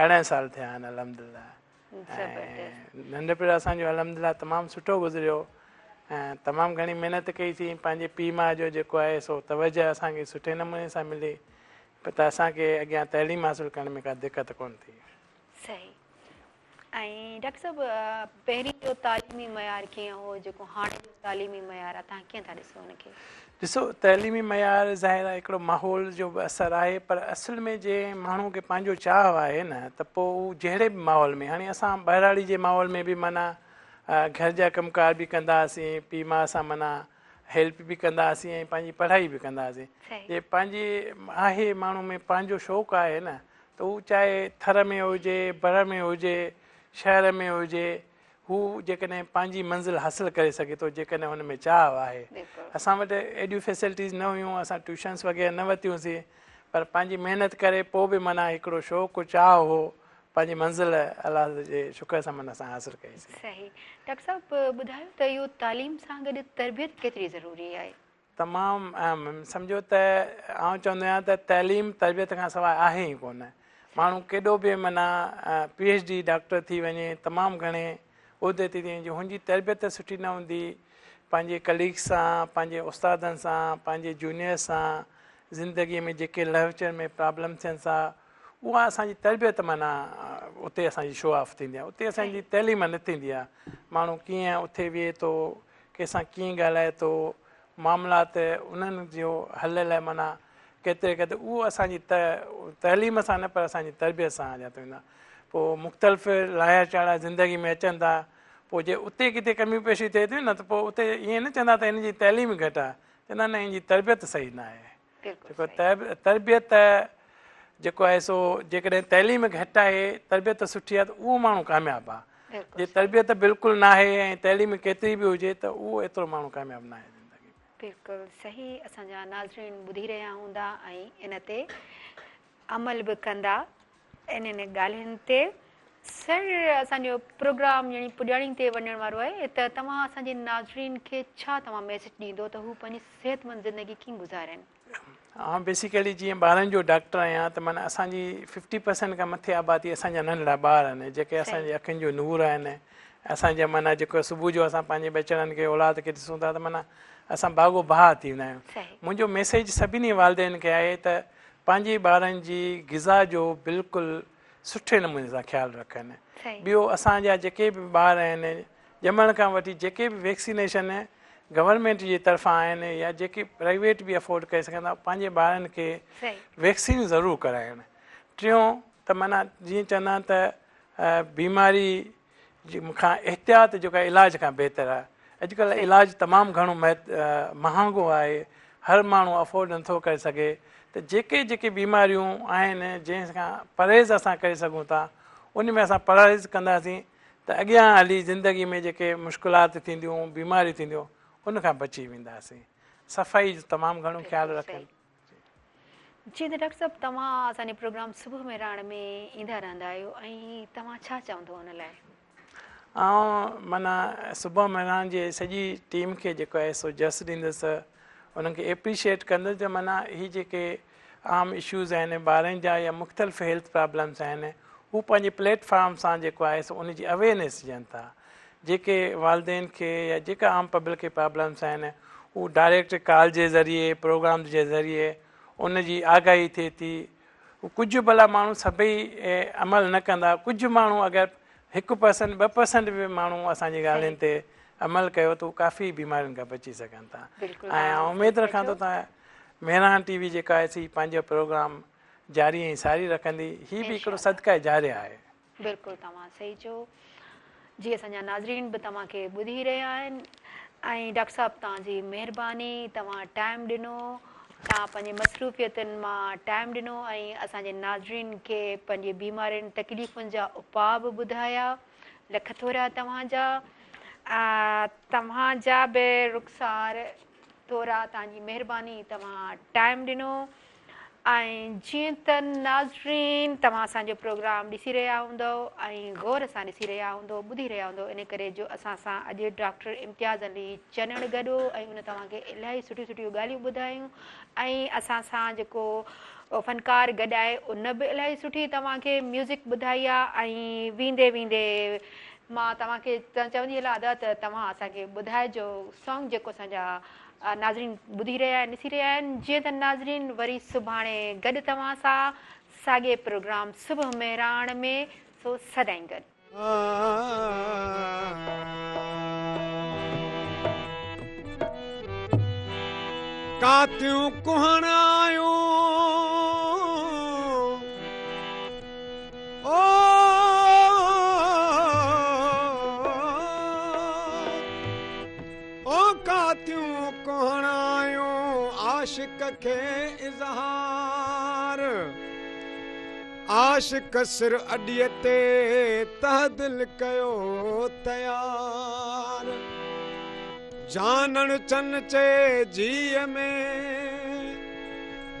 Speaker 2: 18 سال ٿيا آهن الحمدلله ۽ ننڍپڻ اسان جو الحمدلله تمام سٺو گذريو ۽ تمام گهڻي محنت ڪئي سين پنهنجي پيء ماء جو جيڪو آهي سو توجه اسان کي سٺي نموني سان ملي ته اسان کي اڳيان تعليم حاصل ڪرڻ ۾ ڪا دقت ڪونه ٿي.
Speaker 1: صحيح ۽ ڊاڪٽر صاحب پهرين جو تعليمي معيار ڪيئن هو جيڪو هاڻي جو تعليمي معيار آهي توهان ڪيئن ٿا ڏسو ان کي؟
Speaker 2: ڏسو تعليمي معيار ظاهر آهي هڪڙو ماحول جو به اثر آهي پر اصل ۾ جنهن ماڻهو کي پنهنجو چاهه آهي نه ته پوء هو جهڙي به ماحول ۾ هاڻي اسان ٻهراڙي جي ماحول ۾ به معنيٰ گهر جا ڪم ڪار به ڪندا هئاسين پيء ماء سان معنيٰ هيلپ به ڪندا هئاسين ۽ پنهنجي پڙهائي به ڪندا هئاسين جي پنهنجي آهي ماڻهو ۾ پنهنجو شوق آهي نه ته هو چاهي ٿر ۾ هجي بر ۾ هجي شهر ۾ هجي هو جيڪڏهن پنهنجي منزل حاصل ڪري سگهي ٿو جيڪڏهن هن ۾ چاهه آهي. اسان وٽ ايڏيون فيسلٽيز نه هيون اسان ٽيوشنس وغيره نه ورتيون سين پر پنهنجي محنت ڪري پوء به معنيٰ هڪڙو شوق چاهه هو پنهنجي منزل الله جي شڪر سان معنيٰ اسان حاصل ڪئي سين.
Speaker 1: صحيح ڊاڪٽر صاحب ٻڌايو ته اهو تعليم سان گڏ تربيت ڪيتري ضروري آهي؟
Speaker 2: تمام اهم سمجهو ته آئون چوندو آهيان ته تعليم تربيت کان سواء آهي ئي ڪونه ماڻهو ڪيڏو به معنيٰ پي ايڇ ڊي ڊاڪٽر ٿي وڃي تمام گهڻي عهدي تي ٿي وڃي هن جي تربيت سٺي نه هوندي پنهنجي ڪليگس سان پنهنجي استادن سان پنهنجي جونيئر سان زندگي ۾ جيڪي لهه وچڙ ۾ پرابلم ٿين ٿا اها اسان جي تربيت معنيٰ اتي اسان جي شو آف ٿيندي آهي اتي اسان جي تعليم نه ٿيندي آهي ماڻهو ڪيئن اٿي ويهي ٿو ڪنهن سان ڪيئن ڳالهائي ٿو، معاملات انهن جو حل لاء معنيٰ ڪيتري قدر اهو اسان جي تعليم سان نه پر اسان جي تربيت سان ڄاتو ويندو آهي. پوء مختلف لاها چاڙها زندگي ۾ اچن ٿا پوء جي اتي ڪٿي ڪمي پيشي ٿئي ٿي نه ته پوء اتي ائين نه چوندا ته هن جي تعليم گهٽ آهي چوندا نه هن جي تربيت صحيح نه آهي. جيڪو تربيت جيڪو آهي سو جيڪڏهن تعليم گهٽ آهي تربيت سٺي آهي ته اهو ماڻهو ڪامياب آهي جي تربيت بلڪل نه آهي ۽ تعليم ڪيتري به هجي ته اهو ايترو ماڻهو ڪامياب نه آهي زندگي ۾.
Speaker 1: بلڪل صحيح اسان جا ناظرين ٻڌي رهيا هوندا ۽ ان تي عمل به ڪندا انهن ڳالهين تي. سر اسان جو پروگرام يعني پڄاڻي تي وڃڻ وارو آهي ته توهان اسان جي ناظرين کي ڇا توهان ميسيج ڏيندو ته هو پنهنجي صحتمند زندگي ڪيئن گذارين؟
Speaker 2: آئون بيسيڪلي جيئن ٻارن جو ڊاڪٽر آهيان ته معنيٰ اسان جي ففٽي پرسنٽ کان مٿي آبادي اسان جا ننڍڙا ٻار آهن جيڪي اسان جي اکين جو نور آهن اسان جا معنيٰ جيڪو صبح جو اسان پنهنجي ٻچڙن کي اولاد کي ڏسون ٿا ته معنيٰ اسان باغ و بهار ٿي ويندا آهيون منهنجو ميسيج سڀني والدين کي آهي ته پنهنجي ٻارن جي غذا جو بلڪل سٺي نموني سان خيال رکن ٻيو اسان جا جيڪي به ٻار آهن ڄمڻ کان وٺي جيڪي به ويڪسينيشن گورنمينٽ جي طرفان آهن يا جيڪي پرائيويٽ به افورڊ ڪري سگهن ٿا پنهنجي ٻارن کي ويڪسين ضرور ڪرائن ٽيون ته معنيٰ جيئن چوندا آهن ته بيماري کان احتياط جيڪو آهي علاج کان بهتر آهي اڄڪلهه علاج تمام گهڻو مهانگو آهي هر ماڻهو افورڊ نٿو ڪري سگهي ته جيڪي جيڪي بيماريون آهن جنهن کان پرهيز اسان ڪري سگهون ٿا ان ۾ اسان پرهيز ڪنداسين ته اڳيان هلي زندگي ۾ جيڪي مشڪلات ٿينديون بيماريون ٿينديون ان کان بچي وينداسين صفائي جو تمام گهڻو خيال رکن.
Speaker 1: جي ته ڊاڪٽر صاحب توهان اسان جي پروگرام صبح مهراڻ ۾ ايندا رهندا آهيو ۽ توهان ڇا چوندو ان لاء؟
Speaker 2: آئون معنيٰ صبح مهراڻ جي سڄي ٽيم کي جيڪو آهي سو جس ڏيندس انهن کي ايپريشيئيٽ ڪندس جو معنيٰ هي جيڪي عام اشوز آهن ٻارن جا يا مختلف هيلٿ پرابلمس آهن هو پنهنجي پليٽ فارم سان جيڪو آهي سو ان جي اويئرنيس ڏين ٿا جيڪي والدين کي يا جيڪا عام پبلڪ کي پرابلمس آهن هو ڊائريڪٽ ڪال جي ذريعي پروگرامز جي ذريعي ان جي آگاهي ٿئي ٿي ڪجهه ڀلا ماڻهو سڀئي عمل نه ڪندا ڪجهه ماڻهو اگر 1% 2% به ماڻهو اسان جي ڳالهين تي عمل ڪيو ته هو ڪافي بيمارين کان بچي سگهن ٿا ۽ آئون اميد رکان ٿو ته مهراڻ ٽي وي جيڪا آهي سي پنهنجو پروگرام جاري ۽ ساري رکندي هي به هڪڙو صدقه جاريه آهي.
Speaker 1: بلڪل توهان صحيح چيو جي اسان جا ناظرين به توهان کي ٻڌي رهيا آهن ۽ ڊاڪٽر صاحب توهان جي مهرباني توهان ٽائيم ڏنو توهان پنهنجي مصروفيتن مان ٽائيم ڏنو ۽ اسان جي ناظرين کي پنهنجي بيمارين تڪليفن جا اپاء به ٻڌايا. لک ٿورا توهان جا. توهان جا به رخسار ٿورا توهان جي مهرباني توهان ٽائيم ڏنو. ۽ جيئن ته ناظرين توهان اسان جو پروگرام ڏسي رهيا هوندؤ ۽ غور سان ڏسي رهيا هوندؤ ٻڌي رهيا هوندؤ ان ڪري جو اسان سان اڄ ڊاڪٽر امتياز علي چنڙ گڏ هو ۽ ان توهان کي الاهي سٺيون سٺيون ڳالهيون ٻڌايون ۽ اسان سان جيڪو فنڪار گڏ آهي ان به الاهي سٺي توهان کي ميوزڪ ٻڌائي آ ۽ ويندي ويندي مان توهان کي چوندي هلان ادا ته توهان اسان کي ٻڌائجو سانگ جيڪو اسان جا ناظرين ٻڌي رهيا آهن ڏسي رهيا آهن جيئن ته ناظرين وري سڀاڻي گڏ توهان سان ساڳي پروگرام صبح مهراڻ ۾ سو سدائين گڏ.
Speaker 3: ڪاتيون ڪهڻ آيون او. او ڪاتيون ڪهڻ آيون عاشق کي اظهار عاشق سر اڏيء تي تهه دل ڪيو تيار جانڻ چن چي جيء ۾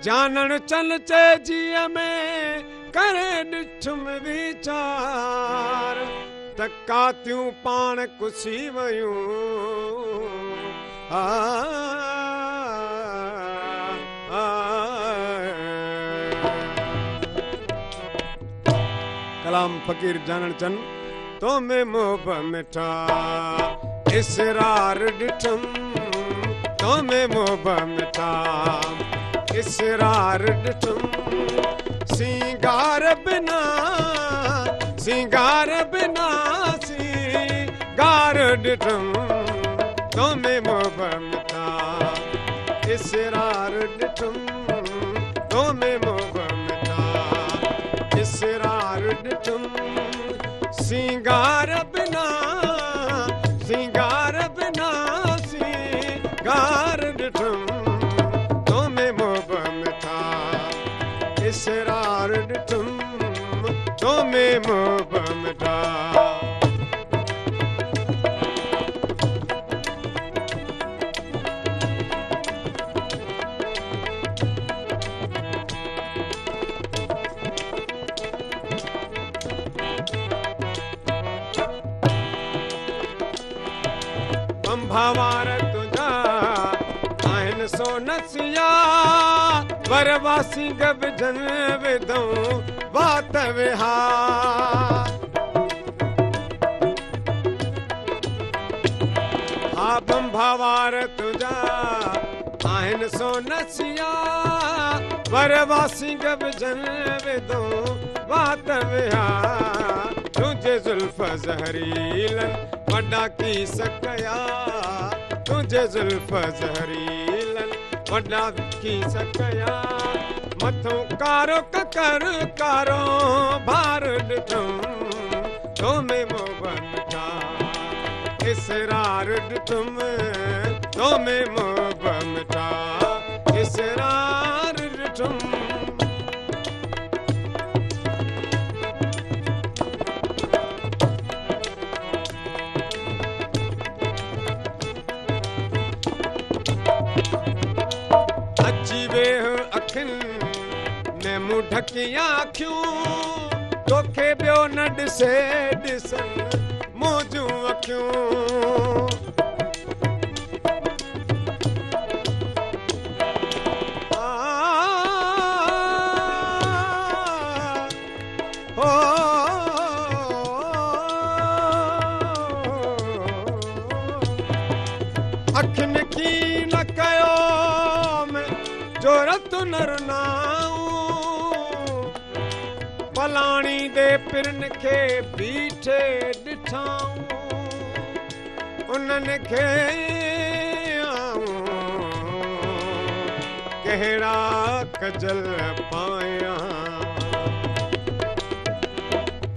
Speaker 3: جانڻ چن چي جيء ۾ ڪري ڏٺم ويچار ته ڪاتيون پاڻ ڪسي ويون ڪلام فقير جانڻ چن تو ۾ محب مٺا اسرار ڏٺم تو ۾ محب مٺا اسرار ڏٺم سينگار بنا سينگار بنا سينگار ڏٺم تو ۾ محب مٺا اسرار ڏٺم تو ۾ محب مٺا اسرار ڏٺم سينگار بنا سينگار بنا سينگار ڏٺم تو ۾ محب مٺا اسرار ڏٺم تو ۾ محب مٺا. ٻنڀا وار تنهنجا آهن سون سيا ور واسينگ وجهن وڌئون وات وها. ها ٻنڀا وار تنهنجا آهن سون سيا ور واسينگ وجهن وڌئون وات وها. تنهنجي زلف زهريلن وڏا ڪيس ڪيا تنهنجي زلف زهريلن وڏا ڪيس ڪيا مٿو ڪارو ڪڪر ڪارو ڀار ڏٺم تو ۾ محب مٺا اسرار ڏٺم تو ۾ محب مٺا اسرار ڏٺم. اچي ويهه اکين ۾ مون ڍڪيان اکيون توکي ٻيو نه ڏسي ڏسن منهنجون اکيون. اکين ڪي نه ڪيو جو رت نه رنائون پلاڻي the پرن کي بيٺي ڏٺائون انهن کي آئون ڪهڙا ڪجل پايان.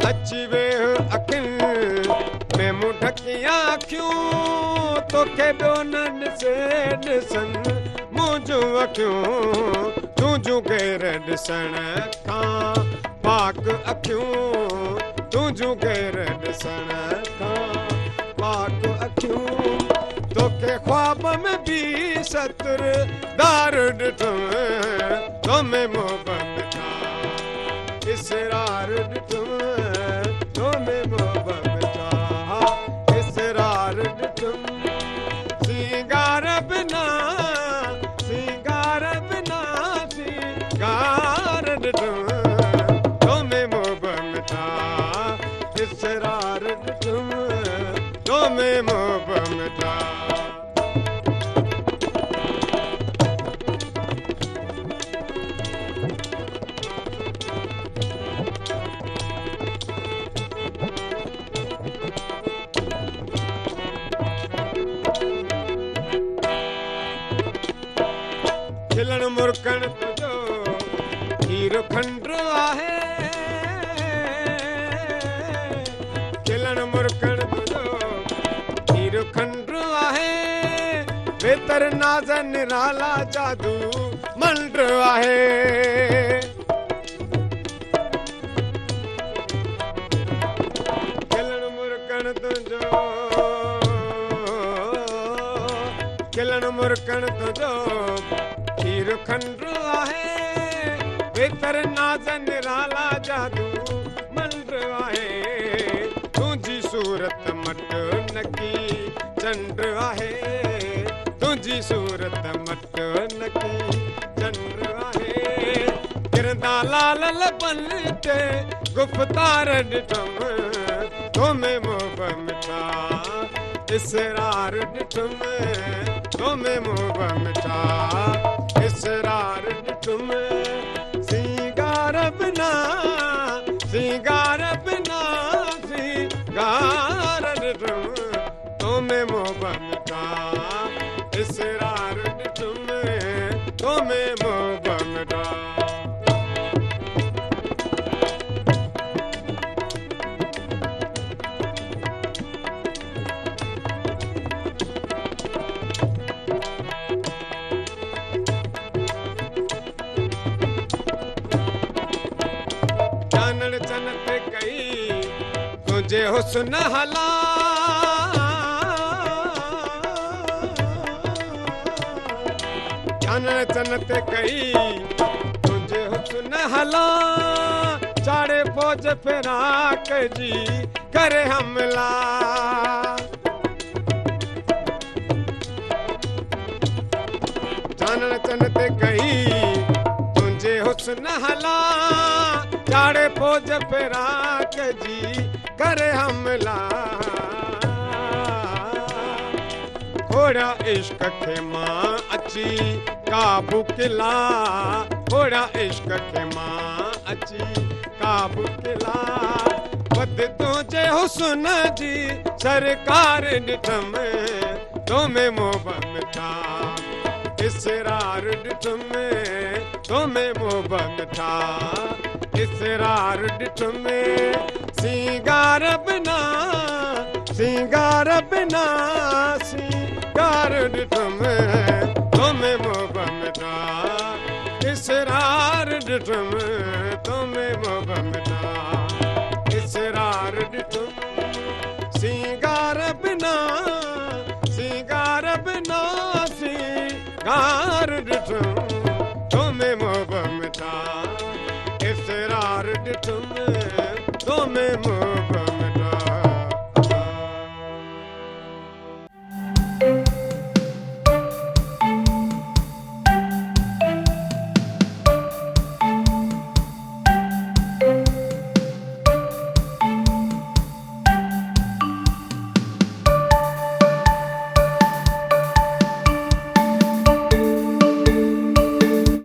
Speaker 3: اچي ويهه اکين ۾ مون ڍڪيان اکيون توکي ٻيو نه ڏسي ڏسن मुंहिंजूं अखियूं तुंहिंजूं गैर ॾिसण खां पाक अखियूं तुंहिंजूं गैर ॾिसण खां पाक अखियूं तोखे ख्वाब में बि सतुर दार ॾिठुमि तो में मोहब्बत था इसरार ॾिठुमि तो में मोहब्बत था इसरार ॾिठुमि सिंगार बिना सिंगार बिना सिंगार ॾिठुमि तो में मोहब्बत था इसरार ॾिठुमि तो में मोहब्बत था। खिलण मुरकण तुंहिंजो खीर खंड आहे खिलण मुरकण तुंहिंजो खीर खंड आहे वेतर नाज़ निराला जादू मंड आहे। खिलण मुरकण तुंहिंजो खिलण मुरकण तुंहिंजो खीर खंड आहे वेतर नाज़ निराला जादू मंड आहे तुंहिंजी सूरत मट नकी चंड आहे तुंहिंजी सूरत मट नकी चंड आहे किरंदा लाल लबन ते गुफ़्तार ॾिठुमि तो में मोहब्बत मिठा इसरार ॾिठुमि तो में मोहब्बत मिठा इसरार ॾिठुमि सिंगार बिना सिंगार बिना सिंगार ॾिठुमि तो में मोहब्बत मिठा इसरार ॾिठुमि तो में मोहब्बत मिठा। चानण चन ते कई तुंहिंजे हुस्न हला चानण चन ते कई तुंहिंजे हुस्न हला चाड़े फौज फिराक जी करे हमला चानण चन ते कई तुंहिंजे हुस्न हला चाड़े फौज फिराक जी करे हमला खोड़ा इश्क खे मां अची काबू किला खोड़ा इश्क खे मां अची काबू किला वध तुंहिंजे हुस्न जी सरकार ॾिठुमि तो में मोहब्बत मिठा इसरार ॾिठुमि तो में मोहब्बत मिठा इसरार ॾिठुमि सिंगार बिना सिंगार बिना सिंगार ॾिठुमि तो में मोहब्बत मिठा इसरार ॾिठुमि तो में मोहब्बत मिठा इसरार ॾिठुमि सिंगार बिना सिंगार बिना सिंगार ॾिठुमि तो में मोहब्बत मिठा इसरार ॾिठुमि तो में